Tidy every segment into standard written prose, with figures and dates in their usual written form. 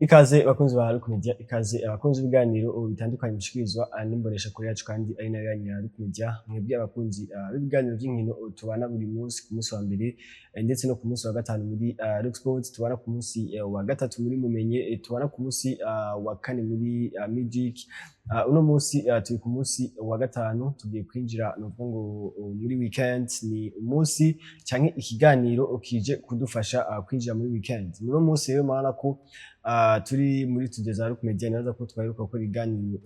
Ikaze bakunzi ba Luke Media, ikaze abakunzi b'ibiganiro bitandukanye bishikirizwa n'imbonesha kure yacu kandi ari nayo yanyu ya Luke Media. Mwebwe abakunzi b'ibiganiro by'inkino tubana buri munsi ku munsi wa mbere ndetse no ku munsi wa gatanu muri Luke Sports, tubana ku munsi wa gatatu muri Mumenye, tubana ku munsi wa kane muri Magic. Uno munsi turi ku munsi wa gatanu, tugiye kwinjira novuga ngo muri weekend. Ni umunsi canke ikiganiro kije kudufasha kwinjira muri weekend. Muri uno munsi rero murabona ko turi muri studio za Luke Media. Nibaza ko twaheruka gukora ibiganiro,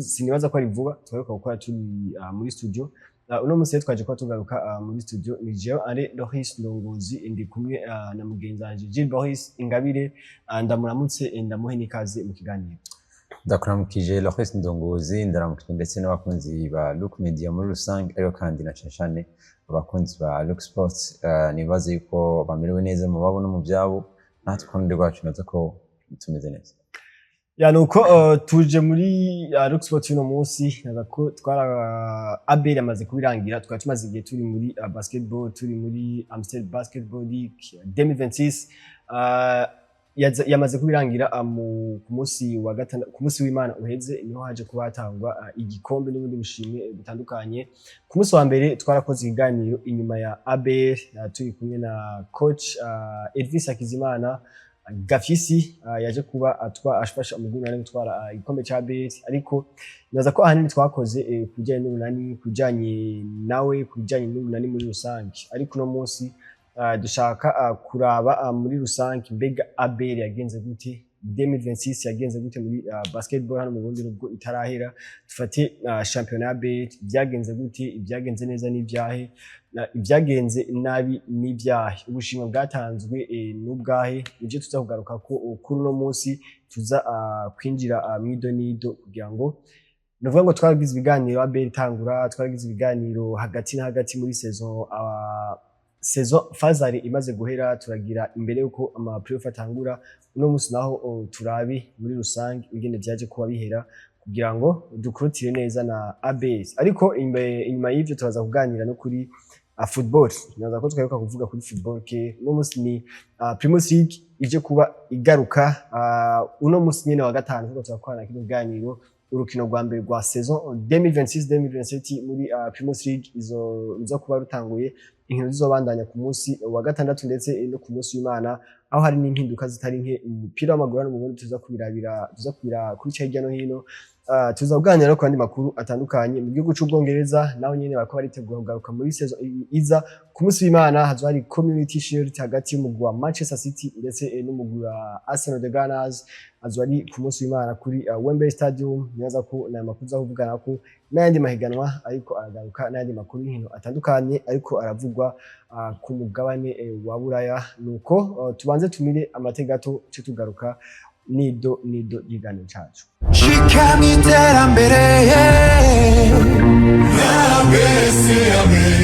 sinibaza ko ari vuba twaheruka gukora turi muri studio. Uno munsi rero twaje kuba tugaruka muri studio. Ni jewe Are Loris Ndongozi, ndi kumwe na mugenzi wanje Gilles Boris Ingabire. Ndamuramutse, ndamuhe n'ikaze mu kiganiro. Ndakuramukije Loris Ndongozi, ndaramukije ndetse n'abakunzi ba Luke Media muri rusange, ariko kandi na cane cane abakunzi ba Luke Sports. Nibaze yuko bamerewe neza mu babo no mu byabo, natwe ku rundi rwacu naza ko tumeze neza. Ya, nuko tuje muri Luke Sport uno munsi. Naza ko twara ABL amaze kubirangira, twari tumaze igihe turi muri basketball, turi muri Amstel Basketball League 2026. Yamaze kubirangira ku munsi wa gatanu, ku munsi w'Imana uheze niho haje kuba hatangwa igikombe n'ubundi bushimwe butandukanye. Ku munsi wa mbere twarakoze ikiganiro inyuma ya ABL, turi kumwe na coach Elvis Hakizimana Gafisi, yaje kuba atwa afasha umugwi w'Urunani gutwara igikombe ca ABL. Ariko nibaza ko ahanini twakoze ku bijanye n'Urunani, ku bijanye nawe, ku bijanye n'Urunani muri rusange. Ariko uno munsi dushaka kuraba muri rusange mbega ABL yagenze gute, 2026 yagenze gute muri basketball hano mu Burundi nubwo itarahera. Dufate championnat ABL byagenze gute, ibyagenze neza n'ibyahe, ibyagenze nabi n'ibyahe, ubushimwe bwatanzwe n'ubwahe. Nivyo tuza kugaruka ko kuri uno munsi. Tuza kwinjira mw'ido nido kugira ngo nuvuga ngo twaragize ibiganiro ABL itangura, twaragize ibiganiro hagati na hagati muri saison, saison phase aller imaze guhera, turagira imbere yuko ama playoff atangura. Uno munsi naho turabi muri rusange ingene vyaje kuba bihera kugira ngo dukurutire neza na ABS. Ariko inyuma y'ivyo turaza kuganira no kuri football. Naza ko twaheruka kuvuga kuri football ke uno munsi ni Primus League ije kuba igaruka uno munsi nyene wa gatanu, kuko turakorana kino kiganiro. Urukino rwa mbere rwa saison 2026-2027 muri Primus League izo izo kuba rutanguye. Inkino zizobandanya ku munsi wa gatandatu ndetse no ku munsi w'Imana, aho hari n'impinduka zitari nke mu mupira w'amaguru hano mu Burundi. Tuza kubirabira, tuza kubira kubica hirya no hino. Tuza kuganira no ku yandi makuru atandukanye mu gihugu c'Ubwongereza, naho nyene bariko baritegura kugaruka muri saison iza. Ku munsi w'Imana hazoba hari Community Shield hagati y'umugwi wa Manchester City ndetse n'umugwi wa Arsenal, the Gunners. Azoba ari ku munsi w'Imana kuri Wembley Stadium. Nibaza ko n'aya makuru uza kuvugana ko n'ayandi mahiganwa ariko aragaruka, n'ayandi makuru y'inkino atandukanye ariko aravugwa ku mugabane wa Buraya. Nuko tubanze tumire amate gato, ce tugaruka nido nido y'ikiganiro cacu. Shika mu iterambere.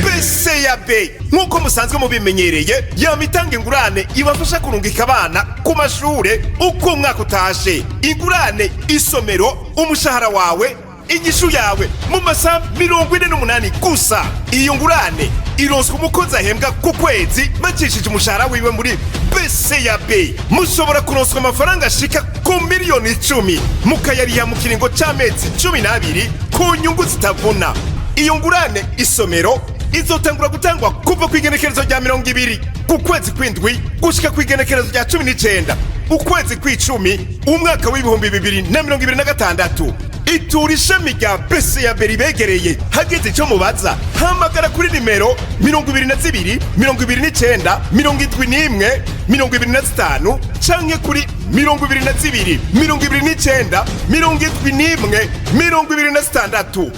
BCAB, nk'uko musanzwe mubimenyereye, yama itanga ingurane ibafasha kurungika abana ku mashure uko umwaka utashe. Ingurane isomero, umushahara wawe, inyishu yawe mu masaha 48 gusa. Iyo ngurane ironswa umukozi ahembwa ku kwezi bacishije umushahara wiwe muri BCAB. Mushobora kuronswa amafaranga ashika ku miliyoni 10, mukayariha mu kiringo c'amezi 12 ku nyungu zitavuna. Iyo ngurane isomero izotangura gutangwa kuva ku igenekerezo rya 20 ku kwezi kw'indwi gushika ku igenekerezo rya 19 ukwezi kw'icumi umwaka w'2026. Itura ishami rya BCAB ribegereye. Hageze icyo mubaza, hamagara kuri nimero 22 29 71 25 canke kuri 22 29 71 26.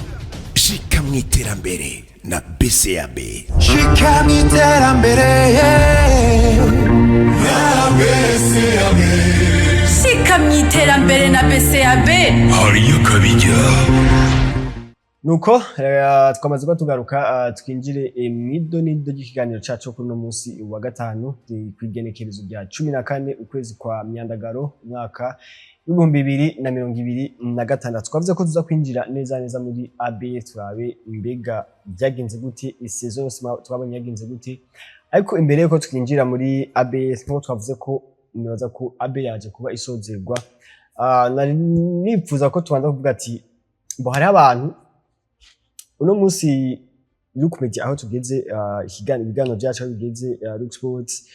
Shika mu iterambere na BCAB. Shika mu iterambere. Shika mu iterambere na BCAB. Hariyo akabijya. Nuko twamaze kuba tugaruka, twinjire mw'ido nido ry'ikiganiro cacu kuri uno munsi wa gatanu, kw'igenekerezo rya 14 ukwezi kwa Myandagaro umwaka w'2026. Twavuze ko tuza kwinjira neza neza muri ABL, turabe mbega byagenze gute, i saison yose twabonye yagenze gute. Ariko imbere yuko twinjira muri ABL, nk'uko twavuze ko Nibaza ko ABL yaje kuba isozerwa. Nari nipfuza ko tubanza kuvuga ati bo hariho abantu uno munsi Look Media aho tugeze, ibiganiro byacu aho bigeze, Look Sports,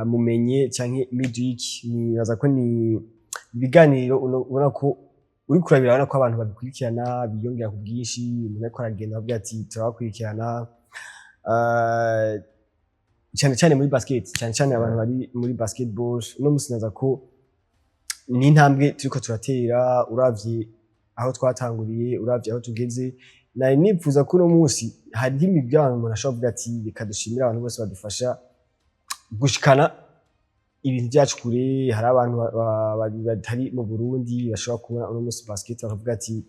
mumenye canke Midweek, nibaza ko ni ibiganiro ubona ko uri kurabira, urabona ko abantu babikurikirana biyongera ku bwinshi. Umuntu ariko aragenda avuga ati turabakurikirana, cyane cyane muri basket, cyane cyane abantu bari muri basketball. Uno munsi naza ko ni intambwe turiko turatera, uravye aho twatanguriye, uravye aho tugeze. Nari nipfuza ko uno munsi hariho imigwi y'abantu umuntu ashobora kuvuga ati reka dushimire abantu bose badufasha gushikana ibintu byacu kure. Hari abantu batari mu Burundi bashobora kubona uno munsi basket bakavuga ati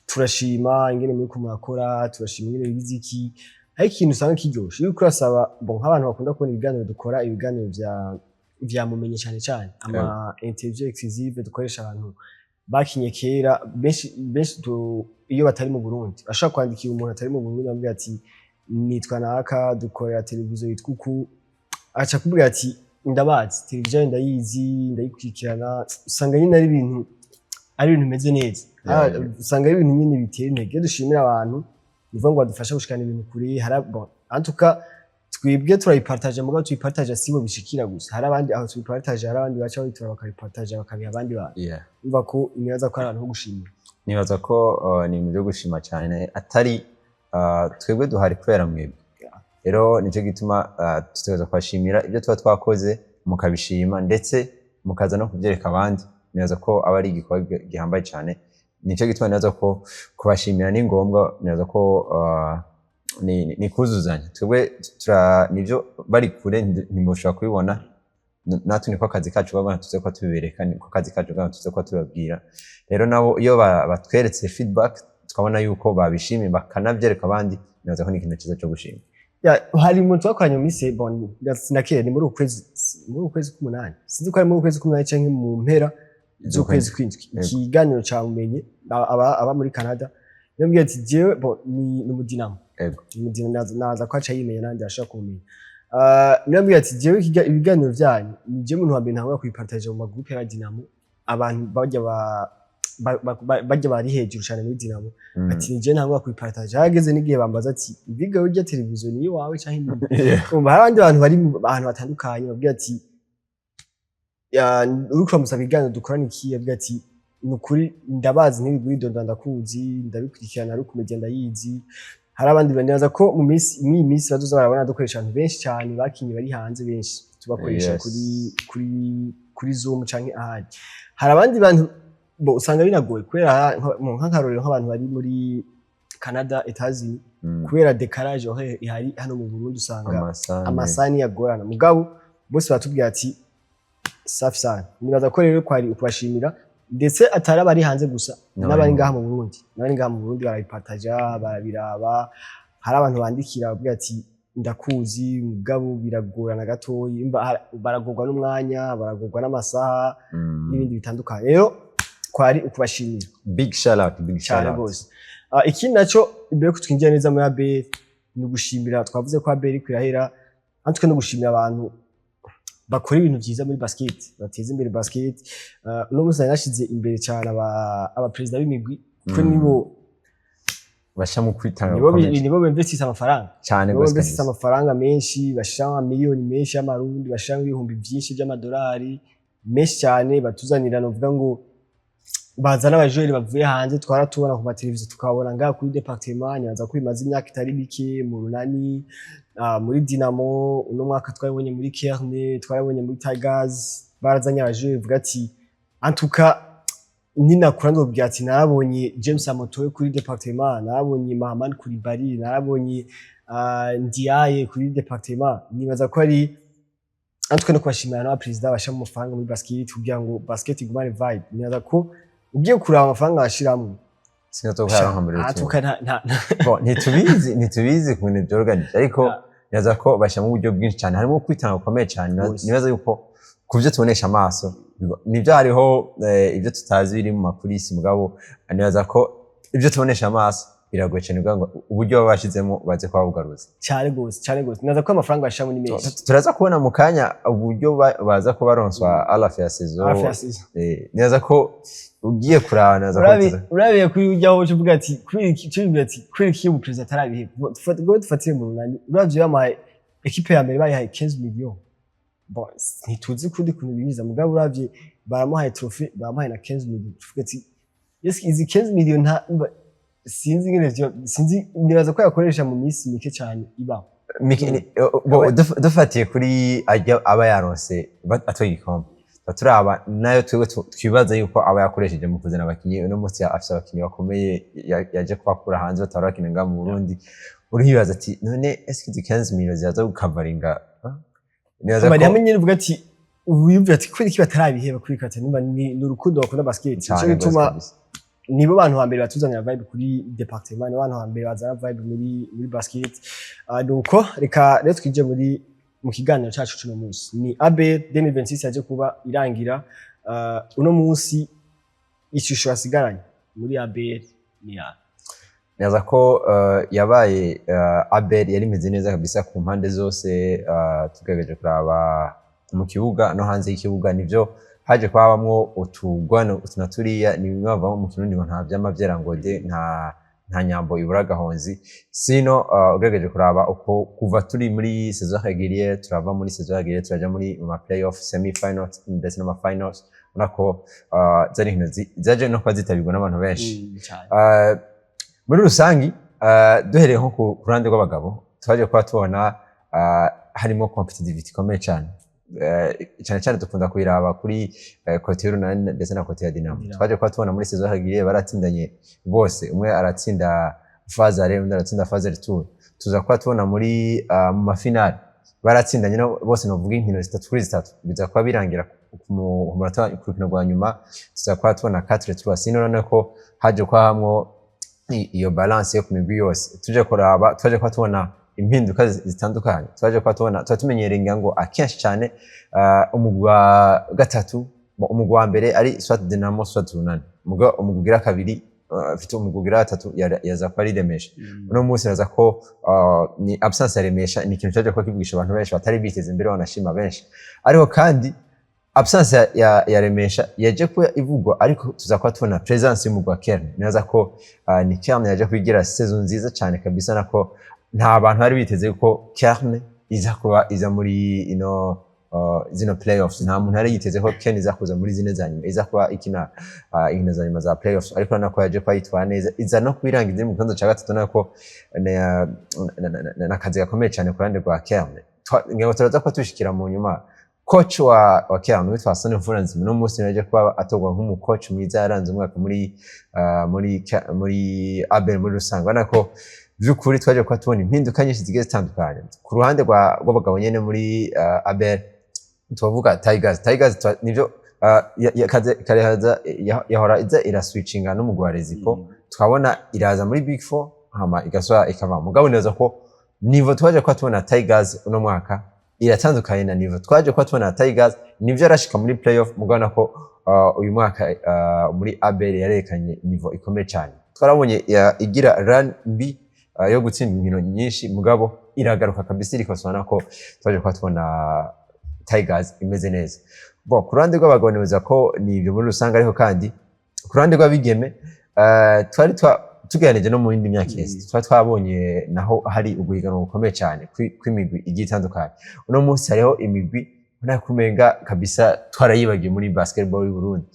turashima ingene muriko murakora, turashima ingene bigize iki. Ariko ikintu usanga kiryoshe iyo uriko urasaba, bon, nk'abantu bakunda kubona ibiganiro dukora, ibiganiro vya mumenye, cyane cyane ama interview exclusive dukoresha abantu bakinye kera, benshi benshi iyo batari mu Burundi bashobora kwandikira umuntu atari mu Burundi amubwira ati nitwa naka, dukorera televiziyo yitwa uku, aca akubwira ati ndabazi, televiziyo ndayizi, ndayikurikirana. Usanga nyine ari ibintu bimeze neza. Usanga ari ibintu nyine bitera intege. Iyo dushimira abantu, ni ukuvuga ngo badufasha gushikana ibintu kure. Hari, bon, en tout cas twebwe turabipartage, mugabo tubipartage sibo bishikira gusa. Hari abandi aho tubipartage, hari abandi baca babitora bakabipartage, bakabiha abandi bantu. Umva ko nibaza ko ari abantu bo gushimira. Nibaza ko ni ibintu byo gushima cyane, atari twebwe duhari kubera mwebwe. Rero nicyo gituma tutegerezwa kubashimira ibyo tuba twakoze, mukabishima ndetse mukaza no kubyereka abandi. Nibaza ko aba ari igikorwa gihambaye cyane. Nicyo gituma nibaza ko kubashimira ni ngombwa. Nibaza ko ni kuzuzanya. Twebwe nivyo bari kure ntimushobora kubibona. Natwe niko akazi kacu baba tuze ko tubibereka, niko kazi kacu baba tuze ko tubabwira. Rero nabo iyo batweretse feedback, tukabona yuko babishimiye bakanabyereka abandi, nibaza ko ni ikintu cyiza cyo gushima. Ya, hari umuntu twakoranye mu minsi, bon, sinakera, ni muri uku kwezi k'umunani, sinzi ko ari muri uku kwezi k'umunani canke mu mpera z'ukwezi kw'indwi. Ikiganiro ca Mumenye, aba muri Canada, yambwiye ati jewe, bon, ni umudinamo. Umudinamo, naza ko aca yimenya nandi ashaka kumenya. Yambwiye ati jewe ibiganiro vyanyu ni jewe muntu wa mbere ntangura kubipartage mu magroupe ya Dinamo, abantu bajya bajya bari hejuru cyane muri Dinamo. Ati ni jewe ntangura kubipartage, hageze n'igihe bambaza ati ibiga urya televiziyo ni iwawe canke ni Umva, hari abandi bantu bari mu ahantu hatandukanye babwira ati ya uriko uramusaba ibiganiro dukorana iki, yavuga ati ni ukuri ndabazi, ntibigwidonda, ndakuzi, ndabikurikirana, ari kumenya ndayizi. Hari abandi banibaza ko mu minsi, muri iyi minsi bazoza barabona dukoresha abantu benshi cyane bakinye bari hanze, benshi tubakoresha kuri Zoom canke ahandi. Hari abandi bantu bo usanga binagoye kubera nk'akarorero nk'abantu bari muri Canada, Etats-Unis, kubera décalage horaire ihari hano mu Burundi, usanga Amasane. Amasani yagorana, mugabo bose baratubwira ati safi sana. Nibaza ko rero kwari ukubashimira, ndetse atari abari hanze gusa, n'abari ngaha mu Burundi, n'abari ngaha mu Burundi barabipartaja, barabiraba. Hari abantu bandikira bavuga ati ndakuzi, mugabo biragorana gatoyi. Baragorwa n'umwanya, baragorwa n'amasaha n'ibindi bitandukanye. Rero kwari ukubashimira. Big shout out, big shout Cyane out. rwose. Ikindi naco, imbere yuko twinjira neza muri ABL, ni ugushimira, twavuze ko ABL iriko irahera, natwe no gushimira abantu bakora ibintu vyiza muri basket, bateza imbere basket. Uno munsi nari nashize imbere cyane abaperezida b'imigwi, kuko nibo basha mu kwitanga nibo gukomeye. Nibo bemvestisa amafaranga. Cyane nibo rwose bemvestisa kabisa. Amafaranga menshi bashiramo, amamiliyoni menshi y'amarundi bashiramo, ibihumbi byinshi by'amadolari menshi cyane batuzanira. Novuga ngo bazana abajori bavuye hanze, twaratubona ku mateleviziyo, tukabona ngaha kuri département. Nibaza ko bimaze imyaka itari mike mu Runani, muri Dinamo, uno mwaka twabonye muri Kerne, twarabonye muri Tigers, barazanye abajori bavuga ati antuka ninakura ndobwira ati narabonye James Amotowe kuri département, narabonye Mahaman Koulibaly, narabonye Ndiaye kuri département. Nibaza ko ari antwe no kubashimira n'abaperezida bashira mu mafaranga muri basket kugira ngo basket igumane vibe. Nibaza ko ugiye kuraba amafaranga bashiramwo, Sinzi ko yaronka muri antuka nta Bon, ntitubizi ukuntu byorganije, ariko nibaza ko bashyiramo uburyo bwinshi cyane, harimo kwitanga gukomeye cyane. Rwose. Nibaza yuko ku byo tubonesha amaso nibyo, hariho ibyo tutazi biri mu ma coulisses, mugabo nibaza ko ibyo tubonesha amaso Biragoye cyane kugira ngo uburyo baba bashizemo baze kuba bugaruza. Cyane gose, cyane gose. Naza ko amafaranga bashiramo ni menshi. Turaza kubona mu kanya uburyo baza kuba baronswa à la fin ya saison. Hafi ya saison. Neza ko ugiye kuraba naza ko Urabiye kuri ujyaho uca uvuga ati kubera iki, uca uvuga ati kubera iki ubu perezida atarabiheba? Ngo dufatire mu Runani, uravye bamuhaye équipe ya mbere, bayihaye 15 millions. Bon, ntituzi kundi kuntu binjiza, mugabo uravye baramuhaye trophée, baramuhaye na 15 millions, tuvuga ati yes, izi 15 millions nta sinzi ingene vyo, sinzi, nibaza ko yakoresha mu minsi mike cyane ibaho. Bo, dufatiye kuri ajya aba yaronse atoye igikombe, tuba turaba nayo twebwe twibaza yuko aba yakoresheje mu kuzana abakinyi. Uno munsi afise abakinyi bakomeye yaje kubakura hanze batahora bakina ngaha mu Burundi. Uribaza ati none eske izi 15 millions ziraza gukavaringa? Nibaza bari ko hamwe nyene, uvuga ati wiyumvira ati kubera iki batarabiheba? Kuri kata nimba ni urukundo bakunda basket, nico Cane gose. gituma Kabisa. Nibo bantu ba mbere batuzanira vibe kuri département, nibo bantu ba mbere bazana vibe muri basket. Nuko reka rero twije mu kiganiro cacu cuno munsi, ni ABL 2026 yaje kuba irangira. Uno munsi ishusho yasigaranye muri ABL ni ya Nibaza ko yabaye ABL yari imeze neza kabisa ku mpande zose, tugerageje kuraba mu kibuga no hanze y'ikibuga. Nivyo, haje kuba habamwo utugwano utu na turiya. Ni bimwe bavamo mu Kirundi ngo nta vyama vyera ngo de, nta nyambo ibura agahonzi. Sino ugerageje kuraba uko kuva turi muri saison régulière, turava muri saison régulière turaja muri mu ma playoff, semi finals ndetse n'ama finals, ubona ko zari inkino zaje no kuba zitabirwa n'abantu benshi. Cane. Muri rusangi, duhereye nko ku ruhande rw'abagabo, twaje kuba tubona harimo competitivity ikomeye cyane. Cyane cyane dukunda kuyiraba kuri côté y'Urunani ndetse na côté ya Dinamo. Dinamo. Twaje kuba tubona muri saison régulière baratsindanye bose, umwe aratsinda phase aller, undi aratsinda phase retour. Tuza kuba tubona muri mu ma finales baratsindanye no bose, novuga inkino 3-3, biza kuba birangira ku munota, ku rukino rwa nyuma tuza kuba tubona 4-3. Sino none ko haje kuba hamwo iyo balance yo ku migwi yose. Tuje kuraba, twaje kuba tubona impinduka zitandukanye. Twaje kuba tubona, tuba tumenyereye ngira ngo akenshi cyane umugwi wa gatatu, umugwi wa mbere ari soit Dinamo soit Runani, umugwi ugira kabiri, afite umugwi ugira gatatu yaza kuba ari Remesha. Uno munsi naza ko ni absence ya Remesha ni ikintu cyaje kuba kivugisha abantu benshi batari biteze imbere, banashima benshi. Ariko kandi absence ya Remesha yaje kuba ivugwa, ariko tuza kuba tubona presence y'umugwi wa Kern. Nibaza ko ni Kern yaje kugira saison nziza cyane kabisa, nako nta bantu bari biteze ko Kern iza kuba iza muri ino zino playoffs. Nta muntu yari yiteze ko Kern iza kuza muri zine za nyuma, iza kuba ikina inkino za nyuma za playoffs, ariko urabona ko yaje kuba yitwara neza, iza no kubirangiza iri mu kibanza cya gatatu, nako n'akazi gakomeye cyane ku ruhande rwa Kern. Ngira ngo turaza kuba tushikira mu nyuma. Coach wa Kern witwa Hassan Mfuranzima, uno munsi yaje kuba atorwa nk'umu coach mwiza yaranze umwaka muri ABL muri rusange. Urabona ko by'ukuri twaje kuba tubona impinduka nyinshi zigiye zitandukanye. Ku ruhande rw'abagabo nyene muri ABL, tubavuga Tigers. Tigers nivyo, karehaza yahora iza iraswitchinga n'umugwi wa Rezipo, tukabona iraza muri Big Four hama igasubira ikava. Mugabo neza ko niveau twaje kuba tubona Tigers uno mwaka iratandukanye na niveau twaje kuba tubona Tigers. Nivyo, arashika muri playoff, mugabo nako uyu mwaka muri ABL yarekanye niveau ikomeye cyane. Twarabonye igira run mbi yo gutsinda inkino nyinshi, mugabo iragaruka kabisa irikosora, ko twaje kuba tubona Tigers imeze neza. Bon, ku ruhande rw'abagabo nibaza ko ni ibyo muri rusange. Ariko kandi ku ruhande rw'abigeme, twari tugereranije no mu yindi myaka iheze, twari twabonye naho hari uguhiganwa gukomeye cyane kw'imigwi igiye itandukanye. Uno munsi hariho imigwi ubona ko umenga kabisa twarayibagiye muri basketball y'u Burundi.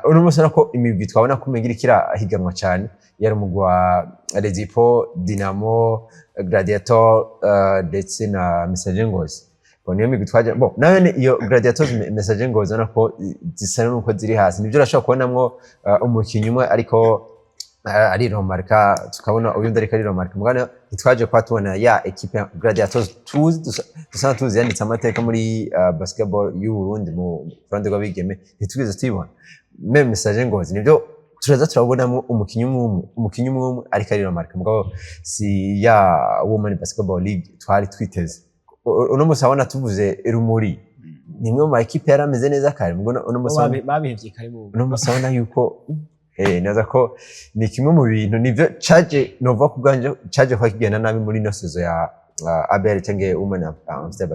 Uno munsi urabona ko imigwi twabona ko umenga iriko irahiganwa cyane yari umugwi wa Rezipo, Dinamo, Gladiator ndetse na Messager Ngozi. Bon, niyo migwi twaje. Bon, nayo ni iyo Gladiators, Messager Ngozi, ubona ko zisa nuko ziri hasi. Nivyo, urashobora kubonamwo umukinyi umwe ariko ariromarka, tukabona uyundi ariko ariromarka, mugabo ntitwaje kuba tubona ya équipe ya Gladiators tuzi, dusa tuzi yanditse amateka muri basketball y'u Burundi mu ruhande rw'abigeme, ntitwigeze tuyibona. Même Messager Ngozi, nivyo, turaza turabonamo umukinyi umwe umwe, umukinyi umwe umwe ariko ariromarka, mugabo si ya Women Basketball League twari twiteze. Uno munsi abona tuvuze Rumuri, ni imwe mu ma équipe yari ameze neza kare, mugabo uno munsi Babihevye kare bo. Uno munsi abona yuko Naza ko ni kimwe mu bintu nivyo caje, nova ku bwanje caje kuba kigenda nabi muri ino saison ya ABL cyangwa Women Amstel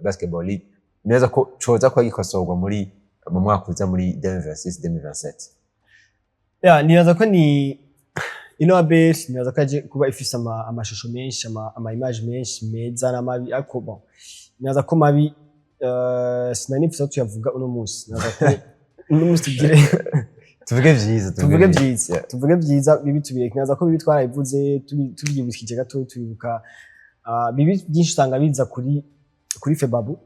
Basketball League. Neza ko coza kuba gikosorwa mu mwaka uza, muri 2026 2027. Ya, nibaza ko ni ino ABL, nibaza ko yaje kuba ifise amashusho menshi, ama image menshi meza n'amabi, ariko bon, nibaza ko mabi sinari nifise aho tuyavuga uno munsi. Nibaza ko uno munsi tugire Tuvuge vyiza. Tuvuge vyiza. Tuvuge vyiza, bibi tubireke. Nibaza ko bibi twarabivuze, tubyibukije gato, tubibuka bibi byinshi usanga biza kuri FEBABU.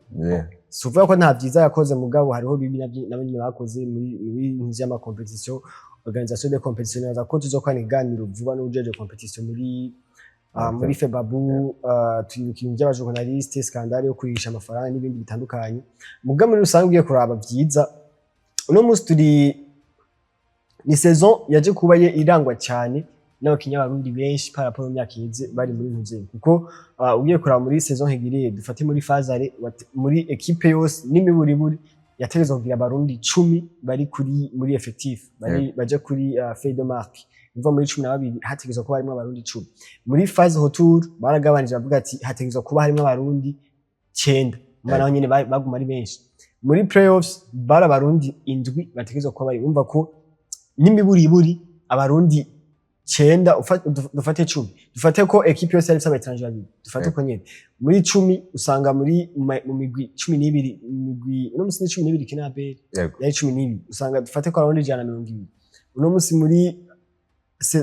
Si ukuvuga ko nta vyiza yakoze, mugabo hariho bibi nabo nyene bakoze muri nzu y'ama compétition, organisation de compétition. Nibaza ko tuzokora ikiganiro vuba n'uwujejwe compétition muri FEBABU. Turibuka ibintu by'aba journaliste, scandale yo kurihisha amafaranga n'ibindi bitandukanye. Mugabo muri rusange, ugiye kuraba vyiza, uno munsi turi ni saison yaje kuba ye irangwa cyane n'abakinnyi b'Abarundi benshi par rapport mu myaka iheze bari muri ntuze, kuko ugiye kuraba muri saison régulière, dufate muri phase aller, muri équipe yose n'imiburiburi yategerezwa kugira Abarundi 10 bari kuri muri effectif, bari baje kuri feuille de marque. Biva muri 12, hategerezwa kuba harimo Abarundi 10. Muri phase retour baragabanije, bavuga ati hategerezwa kuba harimo Abarundi 9. Umva, naho nyene baguma ari benshi. Muri playoffs bari Abarundi 7 bategerezwa kuba bari. Umva ko n'imiburiburi Abarundi 9, dufate 10, dufate ko équipe yose yari ifise aba étranger babiri, dufate ko nyene muri 10 usanga muri mu migwi 12, mu migwi uno musi ni 12 kina ABL. Yari 12, usanga dufate ko Abarundi 120 uno musi muri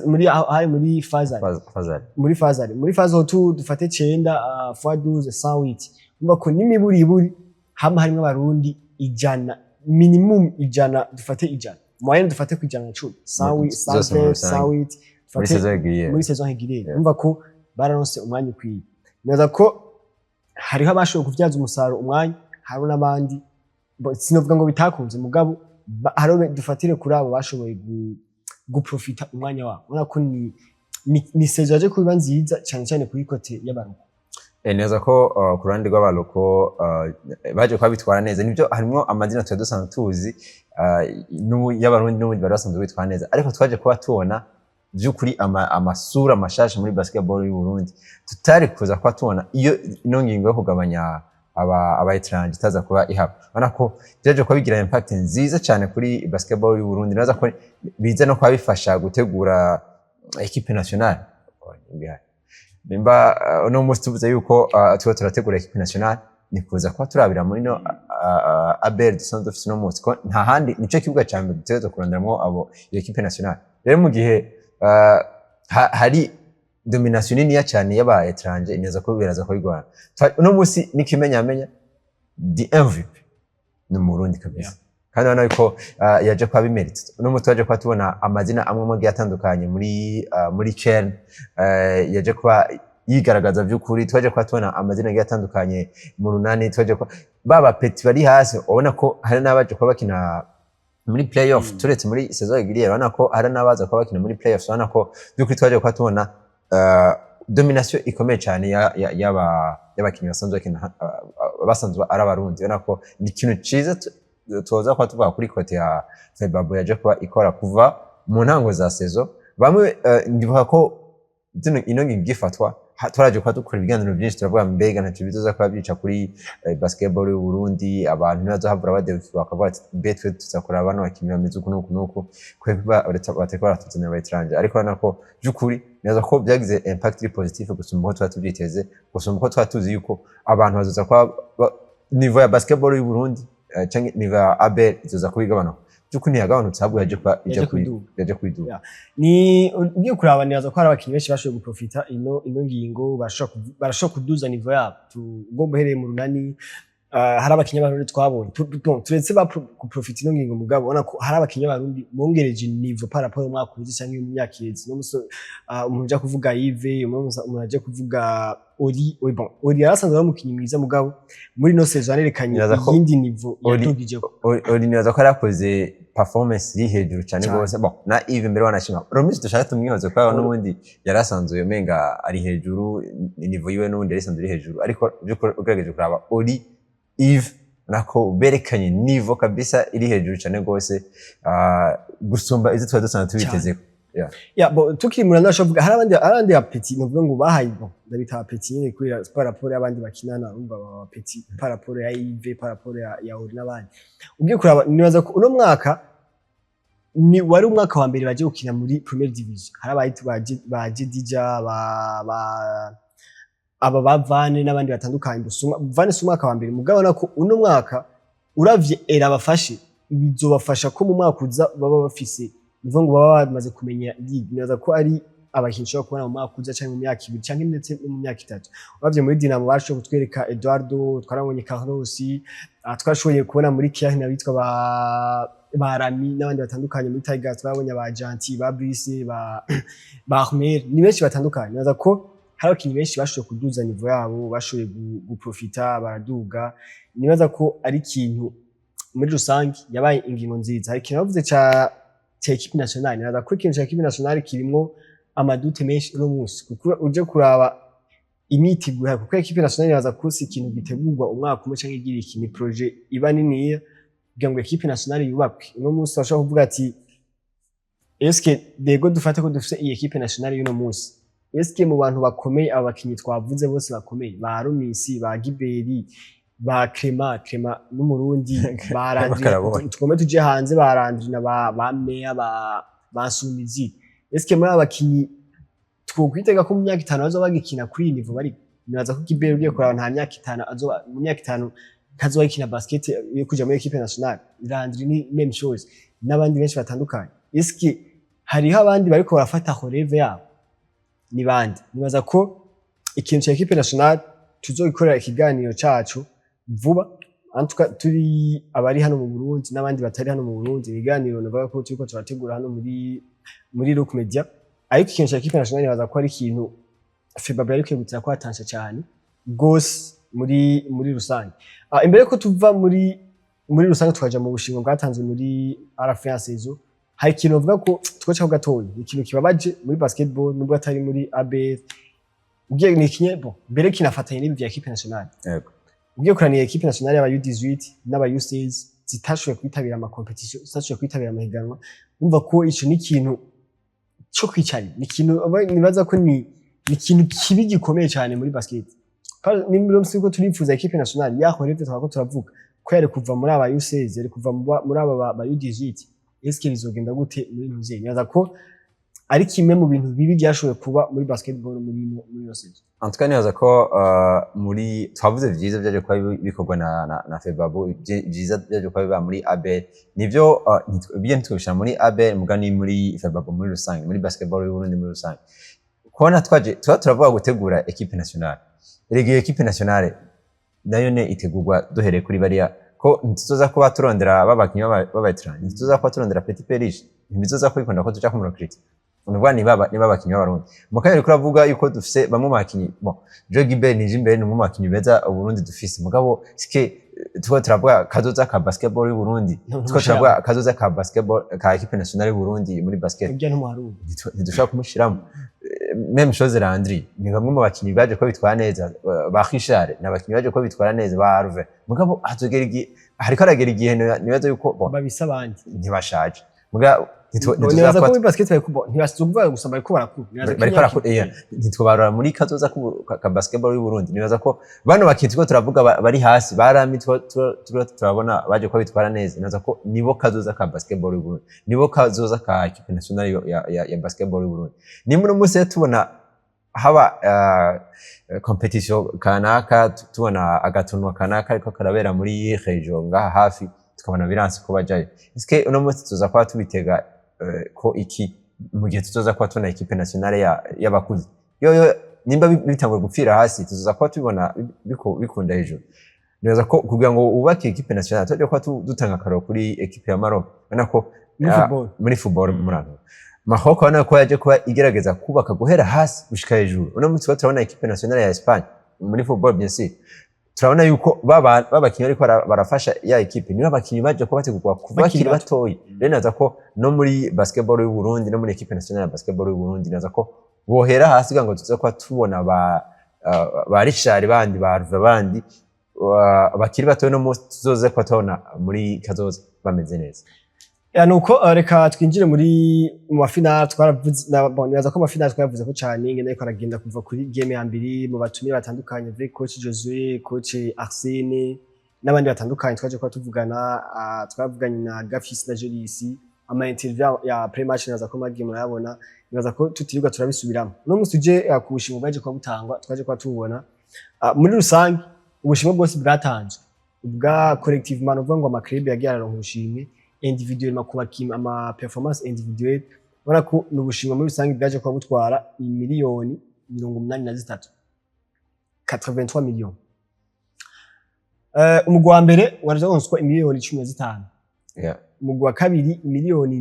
muri hari muri phase aller. Phase aller. Muri phase aller, muri phase retour dufate 9 fois 12, 108. Umva ko n'imiburiburi hama harimwo Abarundi 100, minimum 100, dufate 100, moyenne dufate ku 110, 108, Zose muri 120, rusange. 108. Muri Dufate saison régulière. Muri saison régulière. Umva ko bararonse umwanya ukwiye. Nibaza ko hariho abashoboye kuvyaza umusaruro umwanya, hariho n'abandi sinovuga ngo bitakunze, mugabo hariho dufatire kuri abo bashoboye guprofita umwanya wabo. Ubona ko ni saison yaje kuba nziza cyane cyane kuri côté y'aba locaux. Neza ko ku ruhande rw'aba locaux baje kuba bitwara neza. Nibyo, harimwo amazina twari dusanzwe tuzi y'Abarundi n'ubundi bari basanzwe bitwara neza, ariko twaje kuba tubona by'ukuri amasura mashasha muri basketball y'u Burundi tutari kuza kuba tubona iyo ino ngingo yo kugabanya aba étranger itaza kuba ihaba. Ubona ko byaje kuba bigira impact nziza cyane kuri basketball y'u Burundi. Neza ko biza no kuba bifasha gutegura équipe nationale. Nimba uno munsi tuvuze yuko tuba turategura équipe nationale, ni kuza kuba turabira muri no ABL dusanzwe dufise uno munsi, ko nta handi, nico kibuga ca mbere dutegerezwa kuronderamwo abo iyo équipe nationale. Rero mu gihe hari domination niniya cyane y'aba étranger, neza ko biraza kuba bigorana. Uno munsi n'ikimenyamenya, the MVP ni Umurundi kabisa, kandi urabona yuko yaje kuba bimeritse. Uno munsi twaje kuba tubona amazina amwe amwe agiye atandukanye muri CHAN yaje kuba yigaragaza by'ukuri. Twaje kuba tubona amazina agiye atandukanye mu Runani, twaje kuba baba petits bari hasi, ubona ko hari n'abaje kuba bakina muri playoff. Turetse muri saison régulière, urabona ko hari n'abaza kuba bakina muri playoff. Urabona ko by'ukuri twaje kuba tubona domination ikomeye cyane y'abakinnyi basanzwe bakina, basanzwe ari Abarundi. Urabona ko ni ikintu ciza tuza kuba tuvuga kuri côté ya FEBABU yaje kuba ikora kuva mu ntango za saison. Bamwe ndibuka ko ino ngingo igifatwa, twaraje kuba dukora ibiganiro byinshi, turavuga mbega ntacyo bizoza kuba byica kuri basketball y'u Burundi, abantu ntibazohavura baderuka bakavuga ati mbe twe tuzakora bano bakinnyi bameze uku n'uku n'uku, kwebwe batariko baratuzanira aba étranger? Ariko urabona ko by'ukuri neza ko byagize impact iri positive gusumba uko twari tubyiteze, gusumba uko twari tuzi yuko abantu bazoza kuba niveau ya basketball y'u Burundi canke niveau ya ABL izoza kuba igabanuka. By'ukuri ntiyagabanutse, ahubwo yaje kuba ija Yaje kuduga. Yaje kwiduga. Yeah. Ni ugiye kuraba, nibaza ko hari abakinnyi benshi bashoboye guprofita ino ngingo, barashobora kuduza niveau yabo. Ugomba uhereye mu Runani, hari abakinnyi b'Abarundi twabonye. Bon, turetse ba guprofita ino ngingo, mugabo ubona ko hari abakinnyi b'Abarundi bongereje niveau par rapport umwaka uzi canke mu myaka iheze. No muso umuntu aja kuvuga Yves, umuntu aje kuvuga Ori. Bon, Ori yarasanzwe ari umukinnyi mwiza, mugabo muri ino saison yarerekanye Nibaza ko iyindi niveau yadugijeko. Ori nibaza ko yarakoze performance iri hejuru cyane Cyane. rwose. Bon, na Yves mbere wanashima Romis, dushaka tumwihoze kubera n'ubundi yarasanzwe umenga ari hejuru, niveau yiwe n'ubundi yari isanzwe iri hejuru, ariko by'ukuri ugerageje kuraba Ori, Yves Nako berekanye niveau kabisa iri hejuru cyane rwose, gusumba izo twari dusanzwe tubitezeko. Yeah. Ya, bon, tukiri muri ndashobora kuvuga hari abandi ba petits, novuga ngo bahaye, bon, ndabita petit nyene kubera par rapport y'abandi bakinana, urumva baba petit par rapport ya Yves, par rapport ya Ori n'abandi. Ugiye kuraba, nibaza ko uno mwaka ni wari umwaka wa mbere baje gukina muri première division. Hari abahitu ba Jedija, ba aba ba Vane n'abandi batandukanye. Busuma Vane si umwaka wa mbere, mugabo nako uno mwaka uravye era bafashe, bizobafasha ko mu mwaka uza baba bafise, nivo ngo baba bamaze kumenya ligue. Nibaza ko ari abakinyi ushobora kubona mu mwaka uza canke mu myaka 2 canke ndetse no mu myaka 3. Uravye muri Dinamo bashoboye kutwereka Eduardo, twarabonye Carlos, twashoboye kubona muri Kiah n'abitwa ba Rami n'abandi batandukanye. Muri Tigers twabonye ba Gentil, ba Brice, ba Ahmed, ni benshi batandukanye. Nibaza ko hari abakinyi benshi bashoboye kuduza niveau yabo, bashoboye guprofita baraduga. Nibaza ko ari ikintu muri rusange yabaye ingingo nziza. Hari ikintu bavuze ca équipe nationale. Nibaza ko ikintu ca équipe nationale kirimwo ama doutes menshi uno munsi, kuko uje kuraba imyiteguro, kuko équipe nationale nibaza ko si ikintu gitegurwa umwaka umwe canke igira iki, ni projet iba niniya kugira ngo équipe nationale yubakwe. Uno munsi bashobora kuvuga ati: "Eske dego dufate ko dufise iyi équipe nationale y'uno munsi, eske mu bantu bakomeye, aba bakinyi twavuze bose bakomeye, ba Rumisi, ba Giberi, ba Clement, Clement n'Umurundi, ba Landry, Karabonye. tugome tuje hanze, ba Landry na ba Meya, ba Sumizi, eske muri aba bakinyi twokwitega ko mu myaka 5 bazoba bagikina kuri iyi niveau bari?" Nibaza ko Giberi, ugiye kuraba, nta myaka 5 azoba, mu myaka 5 ntazoba akina basket yo kuja muri équipe nationale. Landry ni même chose, n'abandi benshi batandukanye. Eske hariho abandi bariko barafata relève yabo? Ni bande? Nibaza ko ikintu ca équipe nationale tuzogikorera ikiganiro cacu vuba. En tout cas, turi abari hano mu Burundi n'abandi batari hano mu Burundi, ibiganiro navuga ko turiko turategura hano muri Rock Media. Ariko ikintu ca équipe nationale, nibaza ko ari ikintu FEBABU yari ikwiye gutira ko attention cyane gose muri rusange. Imbere ko tuva muri rusange tukaja mu bushimwe bwatanzwe muri à la fin saison, hari ikintu bavuga ko twocaho gatoya, ikintu kibabaje muri basketball nubwo atari muri ABL. Ugiye ni kinye, bon, mbere kinafatanye n'ibi vya équipe nationale. Ugiye kuraniye équipe nationale y'aba U18 n'aba U16 zitashoboye kwitabira ama compétitions, zitashoboye kwitabira amahiganwa, umva ko ico ni ikintu cyo kwicarira, ni ikintu nibaza ko ni ikintu kibi gikomeye cyane muri basket. Nimba ko turifuza équipe nationale yaho rero twako turavuga ko yari kuva muri aba U16, yari kuva muri aba ba U18, eske bizogenda gute muri ntuze? Nibaza ko ari kimwe mu bintu bibi byashoboye kuba muri basketball muri ino saison. En tout cas, nibaza ko muri twavuze vyiza vyaje kuba bikorwa na FEBABU, vyiza vyaje kuba biba muri ABL, nivyo ibyo ntitwobishira muri ABL, muga ni muri FEBABU muri rusange, muri basketball y'u Burundi muri rusange. Kubona twaje tuba turavuga gutegura équipe nationale, erega iyo équipe nationale nayo ne itegurwa duhereye kuri bariya, ko ntituzoza kuba turondera babakinyi b'aba ntituzoza kuba turondera Petit Perige, ntibizoza kubikunda ko tuja kumurecruta. Nuvuga niba abakinyi b'Abarundi mu kanya uriko uravuga yuko dufise bamwe mu bakinyi, bon, Joe Gilbert nije imbere, ni umwe mu bakinyi beza Uburundi dufise, mugabo sike tuko turavuga kazoza ka basketball y'u Burundi, tuko turavuga kazoza ka basketball ka équipe nationale y'u Burundi muri basket, Ibyo ntumuharura. Ntidushobora kumushiramo. Même chose Landry, ni bamwe mu bakinyi baje ko bitwara neza, ba Richard ni abakinyi baje ko bitwara neza, ba Harve, mugabo hazogera igihe, hariko haragera igihe nibaza yuko, bon, babisa abandi. Ntibashaje, muga Nibaza ko muri basket bariko ntibasuvuga gusa, bariko barakura. Nibaza ko bariko barakura, ntitwobarura muri kazoza ka basketball y'u Burundi. Nibaza ko bano bakinyi turiko turavuga bari hasi, barami turabona baje ko bitwara neza, nibaza ko nibo kazoza ka basketball y'u Burundi, nibo kazoza ka équipe nationale ya basketball y'u Burundi. Nimba uno munsi rero tubona haba compétition kanaka, tubona agatunwa kanaka ariko karabera muri région ngaha hafi, tukabona biranse ko bajayo, eske uno munsi tuza kuba tubitega ko iki mu gihe tuzoza kuba tubona équipe nationale y'abakuze yoyo nimba bitanguye gupfira hasi, tuzoza kuba tubibona bikunda hejuru? Nibaza ko kugira ngo wubake équipe nationale, tujye kuba dutanga akarorero kuri équipe ya Maroc, ubona ko Muri football. Muri football muri Maroc, urabona ko yaje kuba igerageza kubaka guhera hasi gushika hejuru. Uno munsi turabona équipe nationale ya Espagne muri football, bien sûr, turabona yuko baba babakinyi bariko barafasha ya équipe niba abakinyi baje kuba bategurwa kuva bakiri bakiri bato. Batoyi. Rero naza ko no muri basketball y'u Burundi, no muri équipe nationale ya basketball y'u Burundi, naza ko bohera hasi kugira ngo tuze kuba tubona ba Richard bandi, ba Ruve bandi. Bakiri bato no munsi tuzoze kuba tubona muri kazoza bameze neza. Ya, nuko reka twinjire mu ma finales. Twaravuze bon, nibaza ko ama finales twayavuze ko cyane, ingene ariko aragenda kuva kuri game ya mbere mu batumire batandukanye, avec coach Josue, coach Arsene n'abandi batandukanye twaje kuba tuvugana. Twavuganye na Gafis na Jolisi, ama interview ya pre-match nibaza ko mwagiye murayabona. Nibaza ko tutirirwa turabisubiramo. Uno munsi tuje ku bushimwe bwaje kuba butangwa, twaje kuba tubona. Muri rusange ubushimwe bwose bwatanzwe bwa collectivement, uvuga ngo ama club yagiye araronka ubushimwe, individuellement ku bakinyi ama performance individuelle, ubona ko ni ubushimwe muri rusange bwaje kuba butwara 83 miliyoni, 83 millions. Umugwi wa mbere wararonswa 15 miliyoni, umugwi wa kabiri 7,5 miliyoni.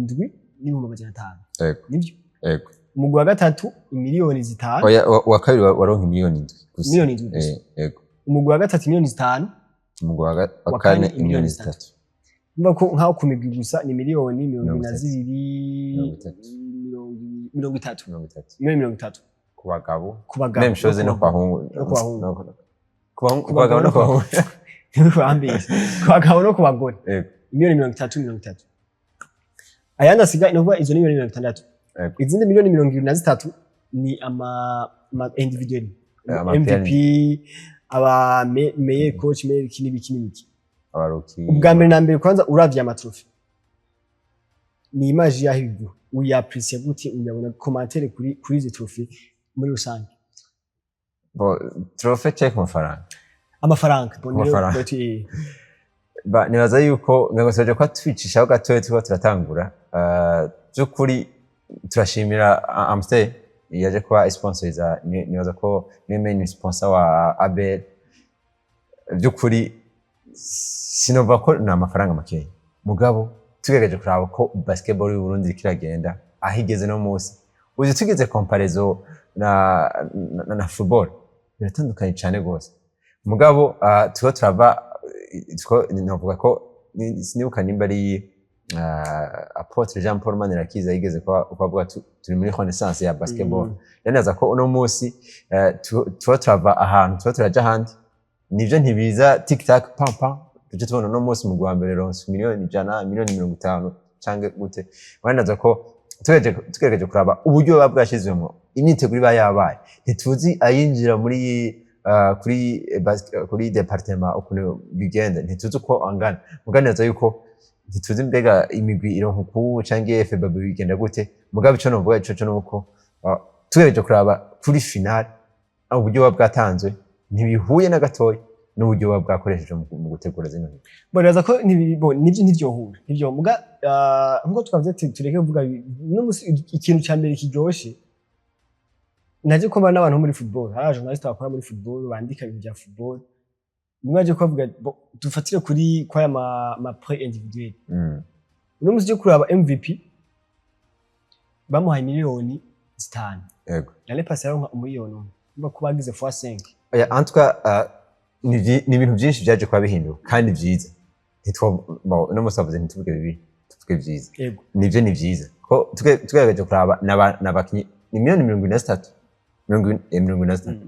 Nivyo? Yego. Umugwi wa gatatu 5 miliyoni. Oya, uwa kabiri waronka 7 miliyoni gusa. 7 miliyoni gusa. Yego. Umugwi wa gatatu 5 miliyoni. Umugwi wa Wa kane kane imiliyoni imiliyoni 3. Numva ko nkaho ku migwi gusa ni miliyoni mirongo ibiri na 30. zibiri, 30. 30. 30. 30 miliyoni. Ku bagabo. Ku bagabo. Même chose no ku bahungu. No ku bahungu. Ku bagabo no ku bahungu. Ntibambeshye, ku bagabo no ku bagore. 30 miliyoni 30. Ayandi asigaye, ni ukuvuga izo ni 60 miliyoni. Izindi 23 miliyoni ni ama individuel, Ama MVP, aba meilleur coach, meilleur iki n'ibiki n'ibiki. Aba rookie. Ubwa mbere na mbere, kwanza uravye ama trophées, ni image yaho ibiguha, uyapprécie gute? Uyabona commentaire kuri izi trophées muri rusange? Bon, trophée check amafaranga. Amafaranga. Bon, niyo- Amafaranga. Ba, nibaza yuko ngo tuje kwa twicishaho gatoya turiko turatangura. By'ukuri turashimira Amstel yaje kuba sponsoriza. Nibaza ko niwe main sponsor wa ABL. By'ukuri sinumva ko ni amafaranga makeya, mugabo tugerageje kuraba ko basketball y'u Burundi iriko iragenda aho igeze no munsi, uzi tugeze comparaison na football, biratandukanye cyane rwose. Mugabo turiko turava novuga ko sinibuka nimba ari Apôtre Jean Paul Manirakiza yigeze kuba avuga turi muri renaissance ya basketball. Rero nibaza ko uno munsi tuba turava ahantu tuba turaja ahandi. Nivyo, ntibiza tic tac pam pam tuje tubona uno munsi mu wa mbere ronse 100 miliyoni, 50 miliyoni canke gute. Nibaza ko tugerageje kuraba uburyo buba bwashizwemwo, imyiteguro iba yabaye, ntituzi ayinjira muri kuri département ukuntu bigenda, ntituzi uko angana. Mugabo nibaza yuko ntituzi mbega imigwi ironka uku canke FEBAB bigenda gute. Mugabo ico novuga ico co nuko tugerageje kuraba kuri finale, uburyo buba bwatanzwe ntibihuye na gatoya n'uburyo buba bwakoreshejwe mu gutegura zino nkino. Bon, nibaza ko bon, nivyo ntivyohura, ntivyo muga nkuko twavuze ati tureke kuvuga no musi. Ikintu ca mbere kiryoshe naje ko mbona n'abantu bo muri football, hari abajournaliste bakora muri football, bandika ibintu bya football, niba baje kubavuga bo, dufatire kuri kwaya ma prix individuel. Uno musi uje kuraba MVP bamuhaye 5 miliyoni. L'année passée yaronka 1 miliyoni, umva ko bagize fois 5. Oya, en tout cas ni ibintu byinshi byaje kuba bihinduka kandi vyiza. Bon, uno musi bavuze ntituvuge bibi, tuvuge vyiza. Nivyo, ni vyiza ko tugerageje kuraba n'abakinyi ni 43 miliyoni, 43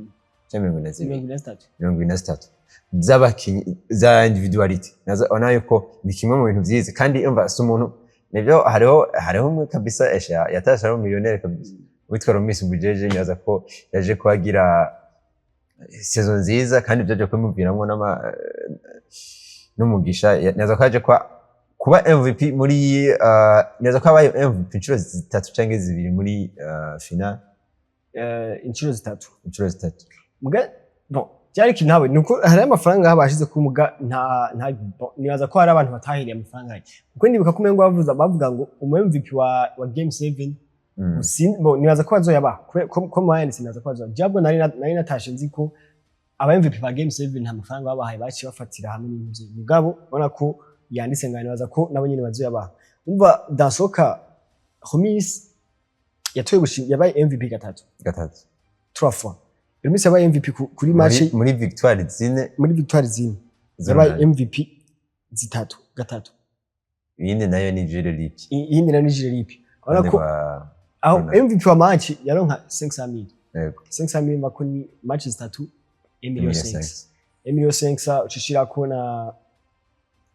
canke 42. 43. 43 z'abakinyi za individualité. Nazo ubona yuko ni kimwe mu bintu vyiza. Kandi umva, si umuntu, nivyo, hariho umwe kabisa esha yatashe ari umiliyoneri kabisa witwa Romis Bujeje. Nibaza ko yaje kuhagira saison nziza kandi byaje kumuviramwo n'umugisha. Nibaza ko yaje kuba MVP muri nibaza ko yabaye MVP inshuro zitatu canke zibiri muri final. Inshuro zitatu. Inshuro zitatu. Muga bon, byari ikintu ntawe nuko hari amafaranga bashize ku muga nta bon, nibaza ko hari abantu batahiriye amafaranga ye, kuko ndibuka ko umengo bavuga ngo umu MVP wa game 7. Bon, nibaza ko bazoyabaha ko mwayanditse, nibaza ko bazoyabaha. Jabwo nari natashe nzi ko aba MVP ba game 7 nta mafaranga babahaye, baciye bafatira hamwe n'impuzu. Mugabo ubona ko yanditse ngo nibaza ko nabo nyene bazoyabaha. Umva, Dasoka Homis yatoye gushimwa, yabaye MVP gatatu. Gatatu. Trois fois. Homis yabaye MVP kuri match muri victoire zine. Muri victoire zine yabaye z'umunani. MVP zitatu, gatatu. Iyindi nayo ni Jules Lipi. Iyindi nayo ni Jules Lipi. Urabona ko aho MVP wa match yaronka 500 000. Yego. 500 000 bako ni match zitatu, 1 million 5. 1 million 500, ucishirako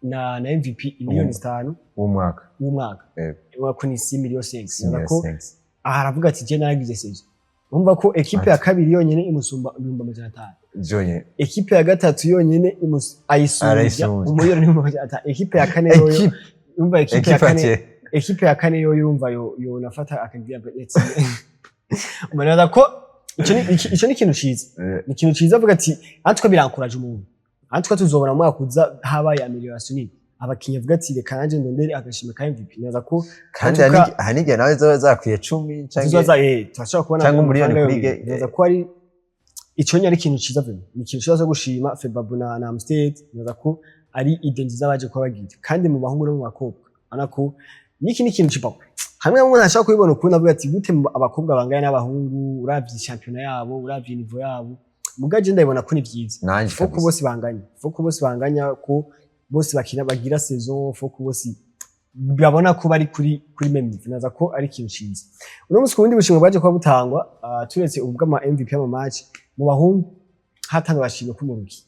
na MVP miliyoni 5 w'umwaka. W'umwaka. Yego. Urabona ko ni 6 millions 500. Million ko 5. Aha aravuga ati: "Je naragize saison." Urumva ko ekipe ya kabiri yonyene imusumba 500,000. Byonyine. Ekipe ya gatatu yonyene ayisumbya Arayisumbya. 1,5 million. Ekipe ya kane yoyo Ekipe urumva ekipe ya ekipe kane ati ekipe ya kane yoyo, urumva yo nafata akagira ati umuntu ko ico ni ikintu ciza. Ni ikintu ciza, avuga ati antwe birankuraje umuntu, antwe tuzobona mu mwaka uza habaye amélioration nini, abakinyi avuga ati: "Reka nanje ndondere agashimwe ka MVP." Neza ko kandi En tout cas, hari n'igihe nawe zoba zakwiye 10 canke tuzoza turashobora kubona canke umuriyoni amafaranga kuri yonyene. Neza ko ari ico nyari ikintu ciza vraiment, ni ikintu ciza cyo gushima FEBABU na Amstel. Neza ko ari idée nziza baje kuba bagira, kandi mu bahungu no mu bakobwa ubona ko niki ni ikintu kibaho. Hamwe hamwe ntashobora kubibona ukundi, avuga ati: "Gute abakobwa bangana n'abahungu?" Uravye championnat yabo, uravye niveau yabo, muga je ndabibona ko ni vyiza. Nanje Faut ko kabisa. bose banganya, faut ko bose banganya, ko bose bakina, bagira saison, faut ko bose babona ko bari kuri même niveau. Naza ko ari ikintu ciza. Uno munsi ku bundi bushimwe bwaje kuba butangwa, turetse ubw'ama MVP y'ama match, mu bahungu hatangwa agashimwe k'umuruki,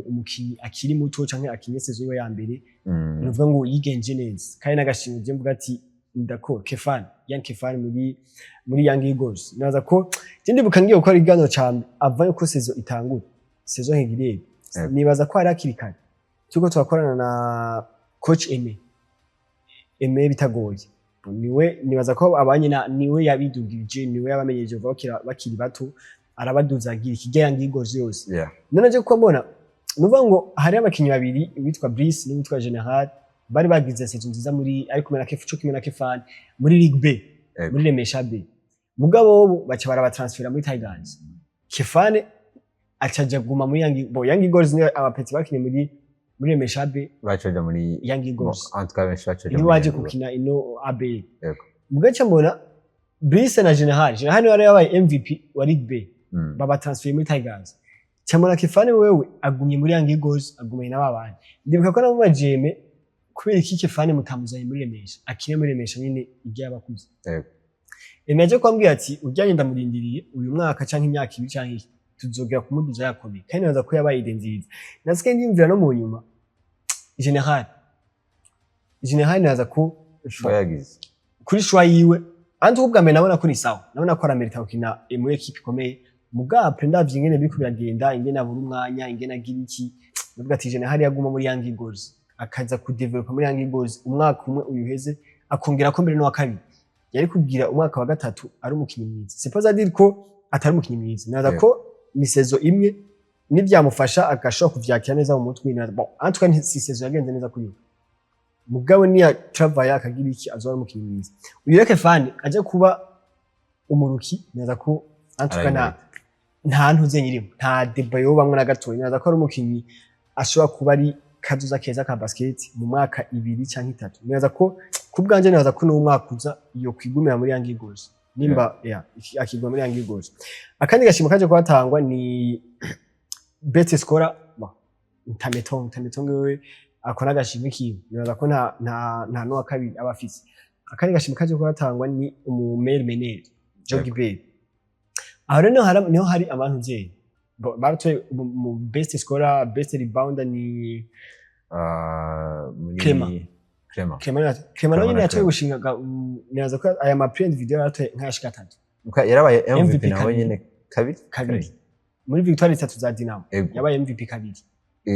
umukinyi akiri muto canke akinye saison yiwe ya mbere, nuvuga ngo yigenje neza, kandi n'agashimwe je mvuga ati ndako Kefan, Yan Kefan muri Young Eagles. Naza ko je ndibuka ngiye gukora ikiganiro ca avant yuko saison itangura, saison régulière. Nibaza ko hari hakiri kare, turiko turakorana na coach Aimé. Aimé bitagoye niwe, nibaza ko abanye na niwe yabidugije, niwe yabamenyereje kuva bakiri bato, arabaduza, agira ikijya Young Eagles yose. None je kuko mbona nuvuga ngo hari abakinyi babiri, uwitwa Brice n'uwitwa General, bari bagize saison nziza muri ari kumwe na Kefu, cyo kimwe na Kefan muri Ligue B, muri Remesha B, mugabo bo baca barabatransfera muri Tigers. Kefane acaja guma muri Young, bo Young Eagles ni abapeti bakinye muri Remesha B. Bacoja muri Young Eagles. En tout cas benshi bacoja niwe muri waje Young Eagles. gukina ino AB. Mugaca mbona Brice na General, General niwe yari yabaye MVP wa Ligue B, baba transfer muri Tigers. Cyamura Kefane wewe agumye muri Young Eagles, agumye na babandi. Ndibuka ko nabo bajeme kubera iki Kefane mutamuzanye muri Remesha, akine muri Remesha nyine ibyo yabakuze. Eme aje kwambwira ati: "Ujyanye ndamurindiriye uyu mwaka canke imyaka 2 canke iki, tuzogera kumuduza yakomeye." Kandi naza ko yabaye idée nziza. Nasigaye ndiyumvira no mu nyuma General naza ko Choix yagize. Kuri choix yiwe anti ubwa mbere nabona ko ni sawa, nabona ko aramerita gukina muri équipe ikomeye. Mugabo après ndavye ingene biriko biragenda, ingene abura umwanya, ingene agira iki, ndavuga ati General yaguma muri Young Eagles, akaza kudevelopa muri Young Eagles umwaka umwe uyuheze, akongera ko mbere n'uwa kabiri, yari kugira umwaka wa gatatu ari umukinyi mwiza. C'est pas à dire ko atari umukinyi mwiza, naza ko ni saison imwe nibyamufasha agashobora kuvyakira neza mu mutwe. Bon, en tout cas si saison yagenze neza kuri we, mugabo niya travail akagira iki, azoba ari umukinyi mwiza. Uyu reke Fani aje kuba umuruki, naza ko en tout cas nta ntuze nyirimo, nta débat yobamwe na gatoya. Naza ko ari umukinyi ashobora kuba ari kazoza keza ka basket mu mwaka 2 canke 3. Nibaza ko ku bwanje, nibaza ko n'umwaka uza iyo kwigumira muri Young Eagles, nimba yeah, akiguma muri Young Eagles. Akandi gashimwe kaje kuhatangwa ni best scorer. Bon, Ntametong, Ntametong wewe akora agashimwe kiwe, nibaza ko nta n'uwa kabiri aba afise. Akandi gashimwe kaje kuhatangwa ni umu meilleur meneur, Jogi Bell. Aho rero niho hari abantu vyeyi baratoye mu best scorer, best rebounder ni Muri Clement. Clement. Clement, Clement nawe Clement nyene na yatoye Clement. gushinga nibaza ko aya ma prix individuel yaratoye nk'ayashika atatu. Yarabaye MVP, MVP nawe kabiri. nyene kabiri. Kabiri muri victoire zitatu za Dinamo. Yabaye MVP kabiri.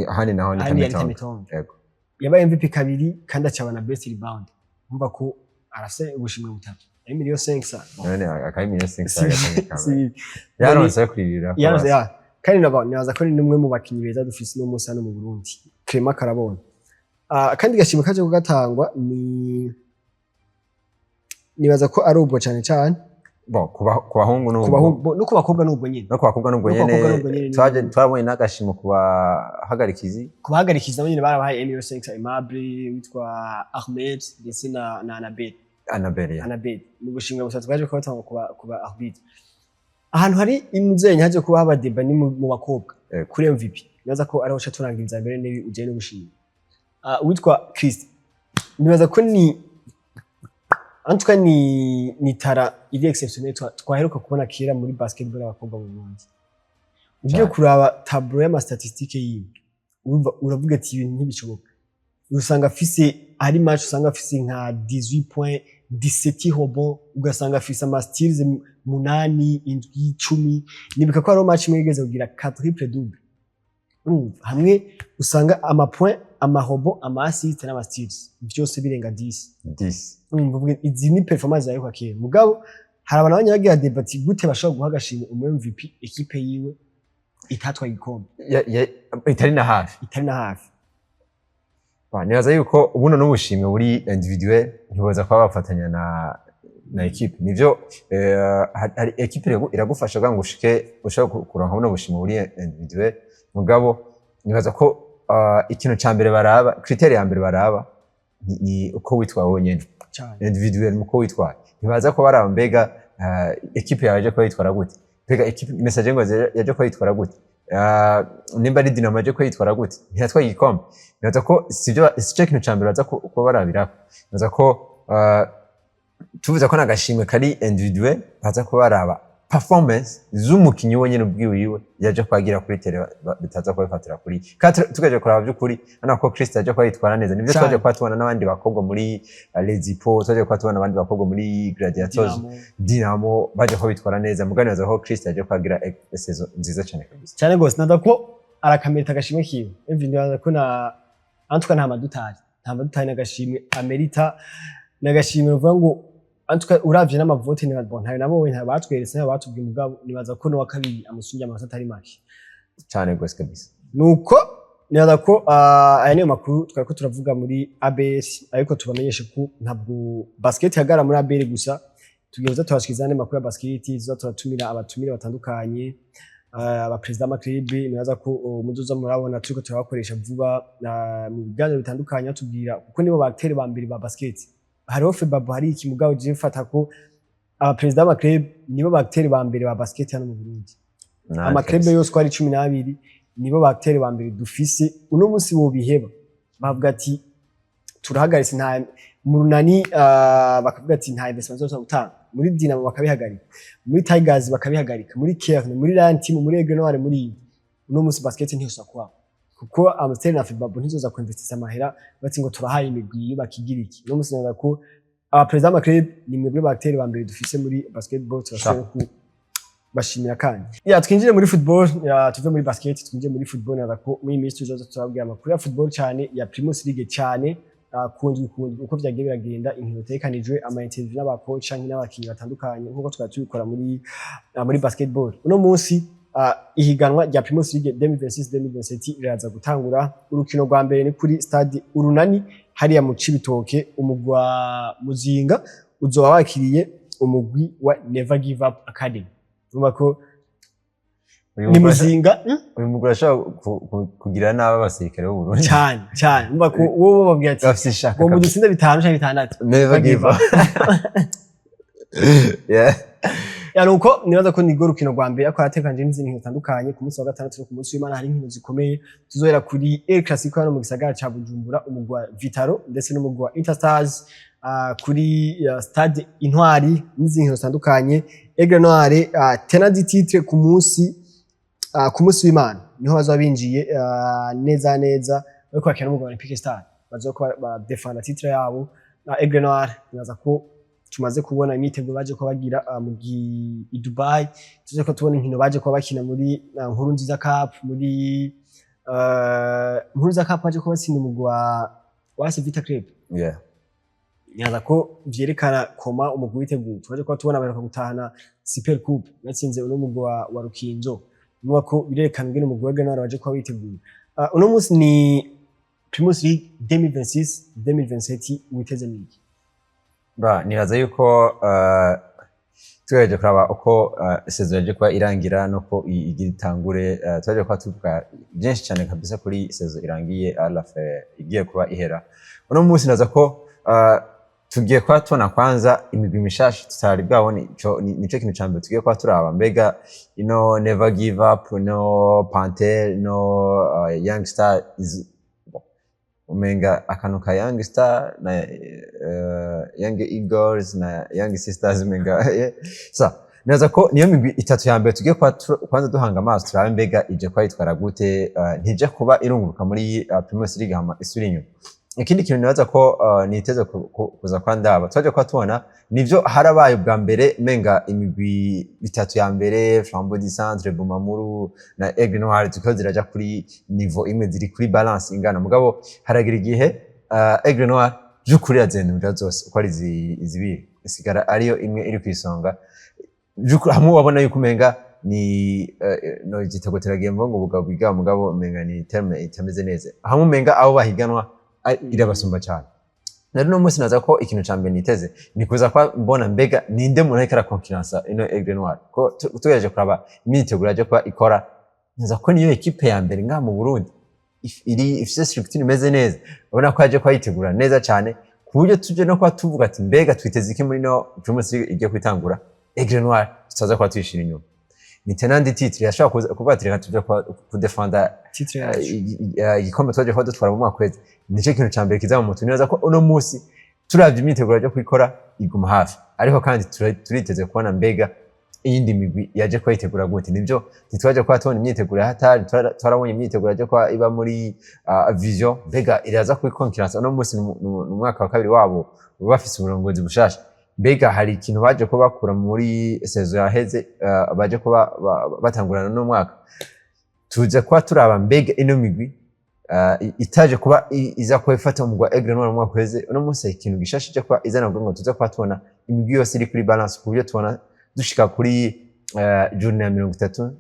Ahandi naho ni ahandi yari Tametonga. Tametonga. Yabaye MVP kabiri kandi acaba na best rebound. Umva ko arafise ubushimwe butatu, ari 1,5 million. None akari 1,5 million Si yaronse yo kuririra. Yaronse ya kandi nibaza ko ni n'umwe mu bakinyi beza dufise no munsi hano mu Burundi, Clement Karabona. Akandi gashimwe kaje kugatangwa ni, nibaza ko ari ubwo cane cane. Bon, ku bahungu ku n'ubwo. Bahungu no ku bakobwa n'ubwo nyene. No ku bakobwa n'ubwo. No ku bakobwa n'ubwo nyene nyene. Twabonye n'agashimo ku bahagarikizi. Ku bahagarikiza nabo nyene barabahaye 1,5 million, Aimable witwa Ahmed ndetse na Annabelle. Annabelle, ya. Annabelle ni ubushimwe butatu bwaje kubatanga ku ba arbitre. Ahantu hari imuzenya haje kuba haba débat ni mu bakobwa kuri MVP. Nibaza ko ariho ca turangiriza mbere n'ibi ujanye n'ubushimwe. Witwa Christ, nibaza ko ni en tout cas ni talent iri exceptionnel twaheruka kubona kera muri basketball y'abakobwa mu Burundi. Ugiye Cyane. kuraba tableau y'ama statistiques yiwe, urumva uravuga ati ibintu ntibishoboka. Usanga afise, hari match usanga afise nka 18 points, 17 rebonds, ugasanga afise ama steals 8, 7, 10. Nibuka ko hariho match imwe yigeze kugira quadruple double. Urumva hamwe usanga ama points, ama rebonds, ama assists n'ama steals byose birenga 10. 10. Urumva uvuga, izi ni performance yawe kwa kera. Mugabo hari abantu banya bagira débat, gute bashobora guha agashimwe umu MVP équipe yiwe itatwaye igikombe? Itari na hafi. Itari na hafi. Ba, nibaza yuko buno n'ubushimwe buri individuel, ntiboza kuba bafatanya na équipe. Nivyo, hari équipe iragufasha kugira ngo ushike ushobore kuronka buno bushimwe buri individuel. Mugabo nibaza ko ikintu ca mbere baraba, critère ya mbere baraba ni uko witwaye wenyene cyane individuel, muko witwaye. Ntibaza ko baraba mbega équipe yawe yaje kuba yitwara gute, mbega équipe Messager ngo yaje kuba yitwara gute, nimba ari Dinamo yaje kuba yitwara gute, ntiyatwaye igikombe. Nibaza ko sivyo, sico kintu ca mbere baza kuba barabirako. Nibaza ko tuvuze ko n'agashimwe kari individuel, baza kuba baraba performance z'umukinyi wenyene ubwiwiwe yaje kwagira kuri terrain, bitaza kuba bifatira kuri. Kandi tugaje kuraba by'ukuri hano ko Christ yaje kuba yitwara neza, nivyo. Cane. Twaje kuba tubona n'abandi bakobwa muri Lezipo, twaje kuba tubona abandi bakobwa muri Gladiators, Dinamo. Dinamo, baje kuba bitwara neza. Mugani nibaza ko Christ yaje kuhagira saison nziza cyane kabisa. Cyane gose. Nada ko arakamerita agashimwe kiwe. Emvi ndibaza ko na antuka nta madutari n'agashimwe amerita, n'agashimwe uvuga ngo antuka uravye n'ama votes ni bon, ntayo nabonye, ntayo batweretse, ntayo batubwiye. Mugabo nibaza ko n'uwa kabiri amusumbya amanota atari make. Cyane gose kabisa. Nuko nibaza ko aya niyo makuru twari ko turavuga muri ABS, ariko tubamenyeshe ko ntabwo basket ihagarara muri ABL gusa. Tugiye kuza turabashikiriza andi makuru ya basket, tuza turatumira abatumire batandukanye, abaperezida b'ama clubs. Nibaza ko muzoza murabona turiko turabakoresha vuba mu biganiro bitandukanye, batubwira, kuko nibo ba acteurs ba mbere ba basket. Hariho FEBABU, hari iki, mugabo je mfata ko abaperezida b'ama clubs nibo ba acteurs ba mbere ba basket hano mu Burundi. Nanje Ama clubs kabisa. yose uko ari 12 nibo ba acteurs ba mbere dufise uno munsi. Wobiheba bavuga ati turahagaritse, nta mu Runani, bakavuga ati nta investment zose gutanga muri Dinamo, bakabihagarika muri Tigers, bakabihagarika muri Kern, muri Lion Team, muri Aigle Noir. Muri uno munsi basket ntiyosha kuba, kuko Amstel na FEBABU ntizoza kuinvestisa amahera bati ngo turahaye imigwi yubaka igira iki. Uno munsi naza ko abaperezida b'ama clubs ni mwebwe ba acteurs ba mbere dufise muri basketball. Turashobora ku bashimira. Kandi ya twinjire muri football, ya tuve muri basket twinjire muri football. Naza ko muri iyi minsi tuzoza turabwira amakuru ya football cyane, ya Primus League cyane, kundwi kundwi uko vyagiye biragenda, inkino zitegekanijwe, ama interview n'aba coach canke n'abakinyi batandukanye, nkuko twari tubikora muri basketball. Uno munsi ihiganwa rya Primus League 2026-2027 riraza gutangura. Urukino rwa mbere ni kuri stade Urunani hariya mu Cibitoke. Umugwi wa Muzinga uzoba wakiriye umugwi wa Never Give Up Academy. Urumva ko Uyu ni mugwi Muzinga, Uyu mugwi urashobora kugira nabi abasirikare b'u Burundi. Cyane cyane. Urumva ko wowe bababwira ati bafise ishaka ngo kabisa. mudutsinda bitanu canke bitandatu. Never give up, yeah. Ya, nuko nibaza ko nirwo rukino rwa mbere, ariko haratekanije n'izindi nkino zitandukanye ku munsi wa gatandatu no ku munsi w'Imana. Hari inkino zikomeye. Tuzohera kuri El Clasico hano mu gisagara ca Bujumbura, umugwi wa Vitaro ndetse n'umugwi wa Interstars, kuri stade Intwari, n'izindi nkino zitandukanye. Aigle Noir, tenant du titre, ku munsi w'Imana niho bazoba binjiye neza neza bariko bakina n'umugwi wa Olympique Star, bazoba badefenda titre yabo. Na Aigle Noir nibaza ko tumaze kubona imyiteguro baje kuba bagira i Dubai. Tuze ko tubona inkino baje kuba bakina muri Nkuru Nziza Cup. Muri Nkuru Nziza Cup baje kuba batsinda umugwi wa AS Vita Club. Nyaza ko vyerekana koma umugwi witeguye. Tumaze kuba tubona baheruka gutahana Super Coupe, batsinze uno mugwi wa Rukinzo. Nuba ko birerekana ingene umugwi wa Aigle Noir waje kuba witeguye. Uno munsi ni Primus League 2026 2027, witeze niki? Ba, nibaza yuko tugerageje kuraba uko saison yaje kuba irangira nuko igira itangure, twaje kuba tuvuga byinshi cyane kabisa kuri saison irangiye, à la fin igiye kuba ihera. Uno munsi naza ko tugiye kuba tubona kwanza imigwi mishasha tutari bwabone. Ico nico kintu ca mbere tugiye kuba turaba: mbega ino Never Give Up, ino Panther, ino Young Star, umenga akantu ka Young Star na Young Eagles na Young Sisters, umenga sa Nibaza ko niyo migwi itatu ya mbere tugiye kuba kwanza duhanga amaso, turabe mbega ije kuba yitwara gute, ntije kuba irunguruka muri Primus League hama isubira inyuma. Ikindi kintu nibaza ko niteze kuza kwa ndaba, twaje kuba tubona nivyo harabaye ubwa mbere menga imigwi itatu ya mbere, Flambeau du Centre, Bumamuru na Aigle Noir, ziriko ziraja kuri niveau imwe, ziri kuri balance ingana. Mugabo haragira igihe Aigle Noir vy'ukuri irazendura zose uko ari zibiri, isigara ariyo imwe iri kw'isonga. Vy'ukuri hamwe wabona yuko umenga ni no igitego teragiye mvuga ngo ubugabo bwigaba, mugabo umenga ni terme itameze neza, hamwe umenga abo bahiganwa irabasumba cyane. Rero uno munsi naza ko ikintu ca mbere niteze ni kuza kwa mbona mbega ninde muntu ariko arakonkiransa ino Aigle Noir, ko tugerageje kuraba imyiteguro yaje kuba ikora, naza ko niyo ekipe ya mbere ngaha mu Burundi iri ifise structure imeze neza. Ubona ko yaje kuba yitegura neza cyane, ku buryo tuje no kuba tuvuga ati mbega twiteze iki muri no Primus League igiye kwitangura, Aigle Noir tutaza kuba tuyishira inyuma. Ni tenant du titre, yashobora kuvuga ati reka tuje kudefenda titre yacu. Igikombe twaje kuba dutwara mu mwaka uheze. Nicyo kintu ca mbere kiza mu mutwe. Nibaza ko uno munsi turavye imyiteguro yo kwikora iguma hafi, ariko kandi turiteze kubona mbega iyindi migwi yaje kuba yitegura gute. Nivyo ntitwaje kuba tubona imyiteguro ya hatari, twarabonye imyiteguro yaje kuba iba muri Vision, mbega iraza kubikonkiransa uno munsi? Ni umwaka wa kabiri wabo bafise uburongozi bushasha. Mbega hari ikintu baje kuba bakura muri saison yaheze, baje kuba batangurana n'umwaka? Tuza kuba turaba mbega ino migwi itaje kuba iza kuba ifata umugwa Aigle Noir mu mwaka uheze, uno munsi hari ikintu gishasha ije kuba izana, kugira ngo tuze kuba tubona imigwi yose iri kuri balance, ku buryo tubona dushika kuri journée ya 30,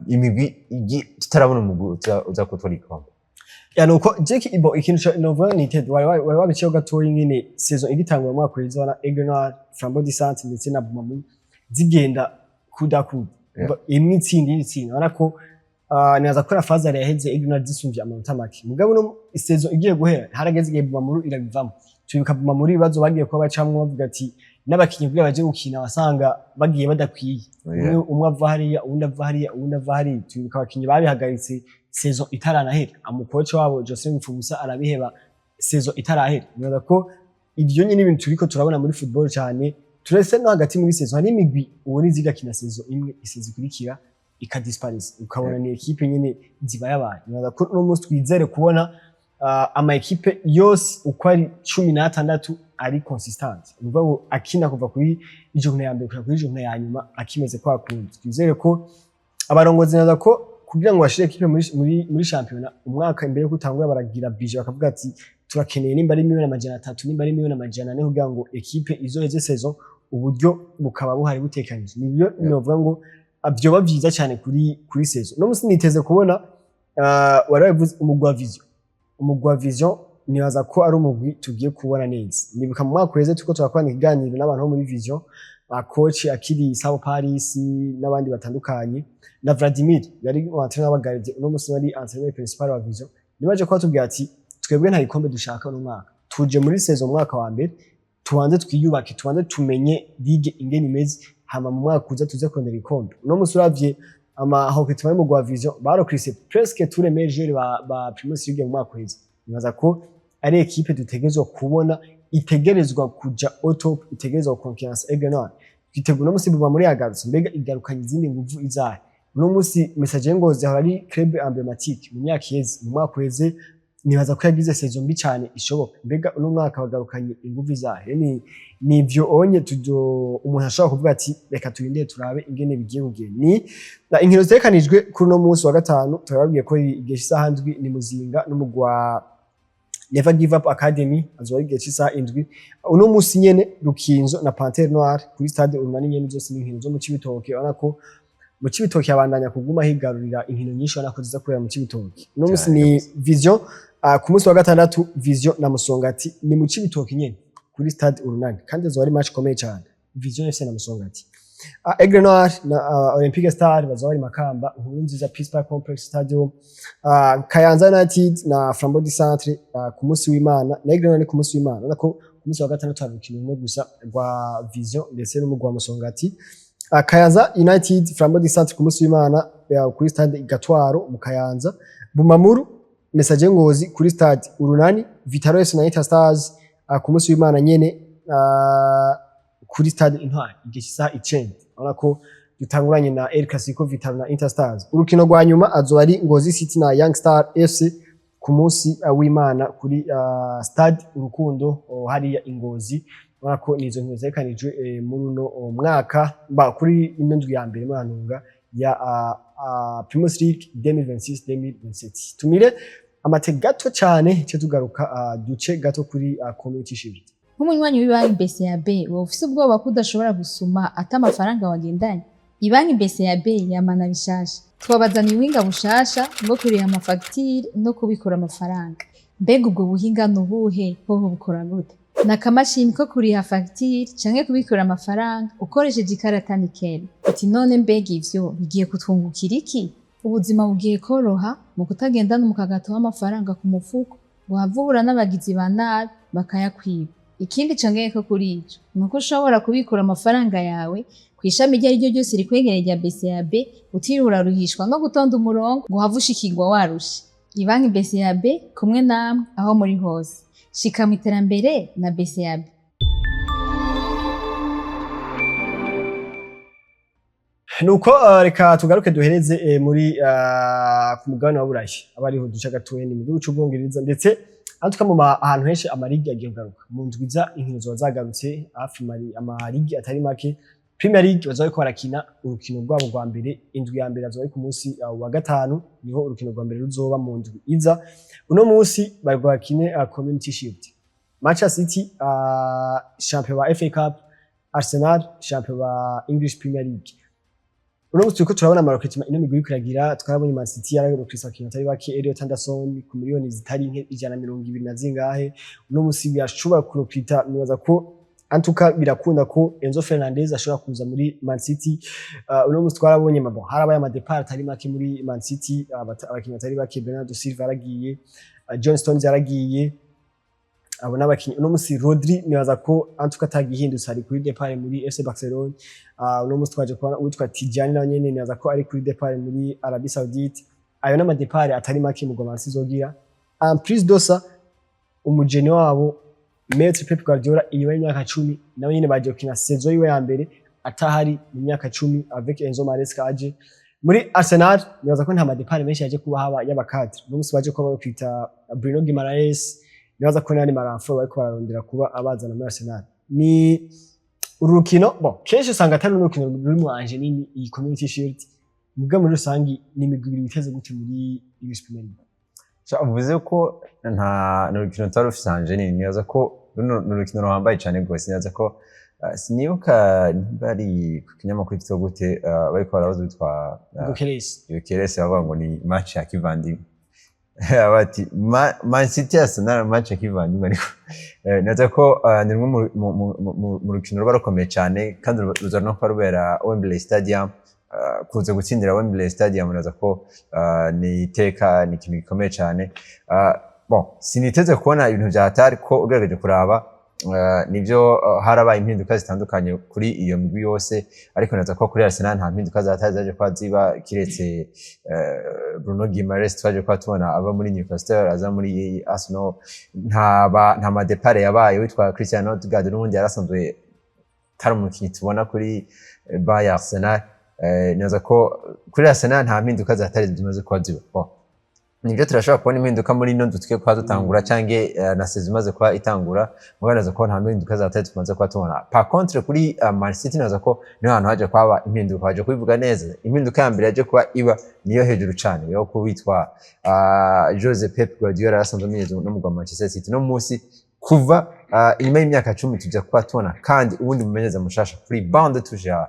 imigwi tutarabona umugwi uza kutwara igikombe. Ya, nuko Jake ibo ikintu novuga ni Ted wari wabiciyeho gatoyi nyine, saison igitangura mu mwaka uheze wana Aigle Noir, Flambeau du Centre ndetse na Bumamuru zigenda kudakuda, imwe itsinda iyindi itsinda. Urabona ko nibaza ko na phase yari yaheze Aigle Noir zisumvye amanota make, mugabo no saison igiye guhera harageze igihe Bumamuru irabivamo. Twibuka Bumamuru ibibazo bagiye kuba bacamwo, bavuga ati n'abakinyi kugira baje gukina wasanga bagiye badakwiye. Umwe ava hariya, uwundi ava hariya, uwundi ava hariya. Twibuka abakinyi babihagaritse saison itaranahera, amukoci wabo Jose Mfubusa arabiheba saison itarahera. Nibaza ko ivyo nyine ibintu turiko turabona muri football cyane, turese no hagati muri saison hari imigwi ubona izigakina saison imwe, i saison ikurikira ikadisparisa, ukabona ni ekipe nyine ziba yabaye. Nibaza ko uno munsi twizere kubona ama ekipe yose uko ari 16 ari consistent, ni ukuvuga ngo akina kuva kuri journée ya mbere kugera kuri journée ya nyuma akimeze kwa kundi. Twizere ko abarongozi, nibaza ko kugira ngo bashire ekipe muri shampiyona umwaka imbere yuko utangura baragira budget, bakavuga ati turakeneye nimba ari miliyoni 300, nimba ari miliyoni 400, kugira ngo ekipe izoheze saison uburyo bukaba buhari butekanije. Nibyo novuga ngo vyoba vyiza cyane kuri saison. No musi niteze kubona, wari wabivuze, umugwi wa Vision. Umugwi wa Vision nibaza ko ari umugwi tugiye kubona neza. Nibuka mu mwaka uheze turiko turakorana ikiganiro n'abantu bo muri Vision, coach akiri Sao Paris n'abandi batandukanye, na Vladimir yari entraîneur w'aba gardiens, uno musi wari entraîneur principal wa Vision, nibaje kuba tubwira ati twebwe nta gikombe dushaka uno mwaka, tuje muri saison mwaka wa mbere, tubanze twiyubake, tubanze tumenye ligue ingene imeze, hama mu mwaka uza tuze kurondera igikombe. Uno musi uravye ama recrutement mu gwa Vision, barokrise presque tous les meilleurs joueurs ba Primus League mu mwaka uheze. Nibaza ko ari ekipe dutegerezwa kubona, itegerezwa kuja au top, itegerezwa concurrence Aigle Noir. Twitegura uno musi buba muri yagarutse, mbega igarukanye izindi nguvu izahe? Uno musi Messager Ngozi ahora ari club emblématique mu myaka iheze, mu mwaka uheze nibaza ko yagize saison mbi cyane ishoboka. Mbega uno mwaka bagarukanye inguvu izahe? Ni ivyo onye tujo umuntu ashobora kuvuga ati reka turindire turabe ingene bigiye kugenda. Ni na inkino zitegekanijwe kuri uno munsi wa gatanu, turababwiye ko igihe cy'isaha 7 ni Muzinga n'umugwa Never Give Up Academy, azoba ari igihe cy'isaha 7. Uno munsi nyene Rukinzo na Panthère Noire kuri stade Urunani nyene, zose ni inkino zo mu Cibitoke. Urabona ko mu Cibitoke abandanya kuguma higarurira inkino nyinshi, urabona ko ziza kubera mu Cibitoke. Uno munsi Cyane ni gose. Vision, ku munsi wa gatandatu Vision na Musongati ni mu Cibitoke nyene kuri stade Urunani, kandi azoba ari match ikomeye cyane, Vision FC na Musongati. Aigle Noir na Olympique Star bazoba bari Makamba, Nkuru Nziza Peace Park Complex Stadium. Kayanza United na Flambeau du Centre ku munsi w'Imana, na Aigle Noir ni ku munsi w'Imana. Urabona ko ku munsi wa gatandatu hari urukino rumwe gusa rwa Vision ndetse n'umugwi wa Musongati. Kayanza United, Flambeau du Centre ku munsi w'Imana kuri stade Gatwaro mu Kayanza. Bumamuru, Messager Ngozi kuri stade Urunani. Vital'O FC na Inter Stars ku munsi w'Imana nyene kuri stade Intwari igihe cy'isaha 9. Urabona ko dutanguranye na El Clasico, Vital'O na Interstars. Urukino rwa nyuma azoba ari Ngozi City na Young Star FC ku munsi w'Imana kuri Stade Urukundo, hariya Ingozi. Urabona ko nizo nkino zerekanijwe muri uno mwaka ba kuri ino ndwi ya mbere muri ya Primus League 2026-2027. Tumire amate gato cyane, cyo tugaruka duce gato kuri Community Shield. Nk'umunywanyi w'ibanki BCAB, wowe ufise ubwoba ko udashobora gusuma ata amafaranga wagendanye? Ibanki BCAB yamana bishasha. Twabazaniye ubuhinga bushasha bwo kuriha amafagitire no kubikura amafaranga. Mbega ubwo buhinga ni ubuhe? Hoho bukora gute? Ni akamashini ko kuriha fagitire canke kubikura amafaranga ukoresheje ikarata nickel. Uti none mbega ivyo bigiye kutwungukira iki? Ubuzima bugiye koroha mu kutagendana umukagato w'amafaranga ku mufuko ngo uhave uhura n'abagizi ba nabi bakayakwiba. Ikindi congeyeko kuri ico ni uko ushobora kubikura amafaranga yawe kw'ishami iryo ariryo ryose rikwegereye rya BCAB, utiriwe uraruhishwa no gutonda umurongo ngo uhave ushikirwa warushe. Ibanki BCAB, kumwe namwe aho muri hose. Shika mu iterambere na BCAB. Nuko reka tugaruke duhereze muri ku mugabane wa Burayi, aba ariho duca gatoya. Ni mu gihugu c'Ubwongereza, ndetse antuka mu ahantu henshi amarigi agiye kugaruka mu ndwi iza. Inkino zoba zagarutse hafi amarigi atari make. Premier League bazoba bariko barakina urukino rwabo rwa mbere. Indwi ya mbere azoba ari ku munsi wa gatanu, niho urukino rwa mbere ruzoba mu ndwi iza. Uno munsi bariko bakine Community Shield, Manchester City champion wa FA Cup, Arsenal champion wa English Premier League. Uno munsi turiko turabona ama recrutement ino migwi iriko iragira. Twarabonye Man City yararecruise abakinyi batari bake, Elliot Anderson ku miliyoni zitari nke, 120 na zingahe. Uno munsi birashobora kurecruita, nibaza ko antuka birakunda ko Enzo Fernandez ashobora kuza muri Man City. Uno munsi twarabonye mabo harabaye ama départ atari make muri Man City, abakinyi batari bake. Bernardo Silva yaragiye, John Stones yaragiye, abo n'abakinyi. Uno munsi Rodri nibaza ko antuka atagihindutse, ari kuri départ muri FC Barcelone. Uno munsi twaje kubona uwitwa Tijani, nawe nyene nibaza ko ari kuri départ muri Arabie Saoudite. Ayo n'ama départ atari make mu Man City izogira. En plus de ça, umujene wabo Maître Pep Guardiola, inyuma y'imyaka 10, nawe nyene bagiye gukina saison yiwe ya mbere atahari mu myaka 10 avec Enzo Maresca aje. Muri Arsenal nibaza ko nta ma départ menshi yaje kuba haba y'aba cadre. Uno munsi baje kuba bakwita Bruno Guimaraes, nibaza ko n'andi ma renfort bariko bararondera kuba abazana muri Arsenal. Ni uru rukino, bon, kenshi usanga atari urukino ruri mu enjeu nini, iyi Community Shield. Muga muri rusangi ni imigwi ibiri biteze gute muri English Premier League? Uvuze ko nta ni urukino rutari rufise enjeu nini. Nibaza ko runo ni urukino ruhambaye cyane rwose. Nibaza ko sinibuka nimba ari ku kinyamakuru kitwa gute, bariko barabaza witwa Gyökeres. Gyökeres, bavuga ngo ni match ya kivandimwe, bati Man City Arsenal match ya kivandimwe. Ariko nibaza ko ni rumwe mu rukino ruba rukomeye cyane, kandi ruza no kuba rubera Wembley Stadium. Kuza gutsindira Wembley Stadium, nibaza ko ni iteka, ni ikintu gikomeye cyane. Bon, siniteze kubona ibintu vya hatari, ko ugerageje kuraba nivyo harabaye impinduka zitandukanye kuri iyo migwi yose, ariko nibaza ko kuri Arsenal nta mpinduka za hatari zaje kuba ziba, kiretse Bruno Guimaraes twaje kuba tubona ava muri Newcastle aza muri Arsenal. Nta ma départ yabaye. Witwa Christian Odegaard n'ubundi yarasanzwe atari umukinyi tubona kuri ba ya Arsenal. Nibaza ko kuri Arsenal nta mpinduka za hatari zimaze kuba ziba. Bon, nibyo turashobora kubona impinduka muri ino ndwi tugiye kuba dutangura, canke na saison imaze kuba itangura. Mugabo nibaza ko nta mpinduka za hatari tumaze kuba tubona. Par contre kuri Man City, nibaza ko niho hantu haje kuhaba impinduka. Baje kubivuga neza, impinduka ya mbere yaje kuba iba niyo hejuru cane yo kuwitwa Jose Pep Guardiola, yasanzwe amenyereza no mu Manchester City. No munsi kuva inyuma y'imyaka 10 tuja kuba tubona kandi uwundi mumenyereza mushasha kuri banc de touche ya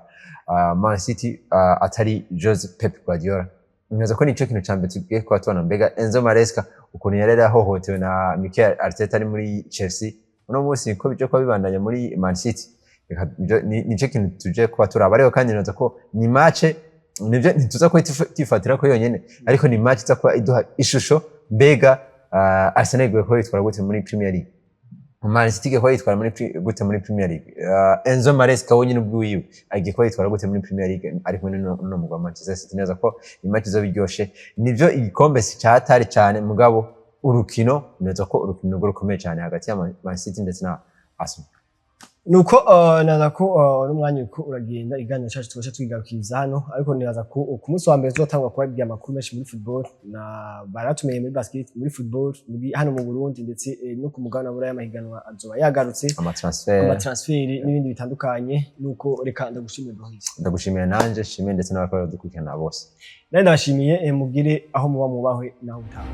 Man City, atari Jose Pep Guardiola. Nibaza ko nico kintu ca mbere tugiye kuba tubona. Mbega Enzo Maresca, ukuntu yari yarahohotewe na Mikel Arteta ari muri Chelsea, uno munsi niko bije kuba bibandanya muri Man City? Reka nico kintu tuje kuba turaba. Ariko kandi nibaza ko ni match, nivyo ntituza kuba tuyifatira ko yonyene, ariko ni match iza kuba iduha ishusho mbega Arsenal igiye kuba yitwara gute muri Premier League, Man City igiye kuba yitwara gute muri Premier League, Enzo Maresca wenyine ubwiwe agiye kuba yitwara gute muri Premier League ari kumwe n'uno mugwi wa Manchester City. Neza ko ni match izoba iryoshe. Nivyo igikombe si cahatari cane, mugabo urukino, neza ko urukino rwo rukomeye cyane hagati ya Man City ndetse na Arsenal. Nuko naza ko n'umwanya uko uragenda, iganiro cyacu tubasha twigarukiza hano, ariko nibaza ko ku munsi wa mbere tuzotangwa kubabwira amakuru menshi muri football na baratumenye muri basket, muri football, muri hano mu Burundi, ndetse no ku mugabane wa Buraya amahiganwa azoba yagarutse, amatransfer, amatransfer n'ibindi bitandukanye. Nuko reka ndagushimire, Boris. Ndagushimira nanje, shimire ndetse n'abakora dukurikirana bose. Nari ndabashimiye, mugire aho muba mubahwe naho utaha.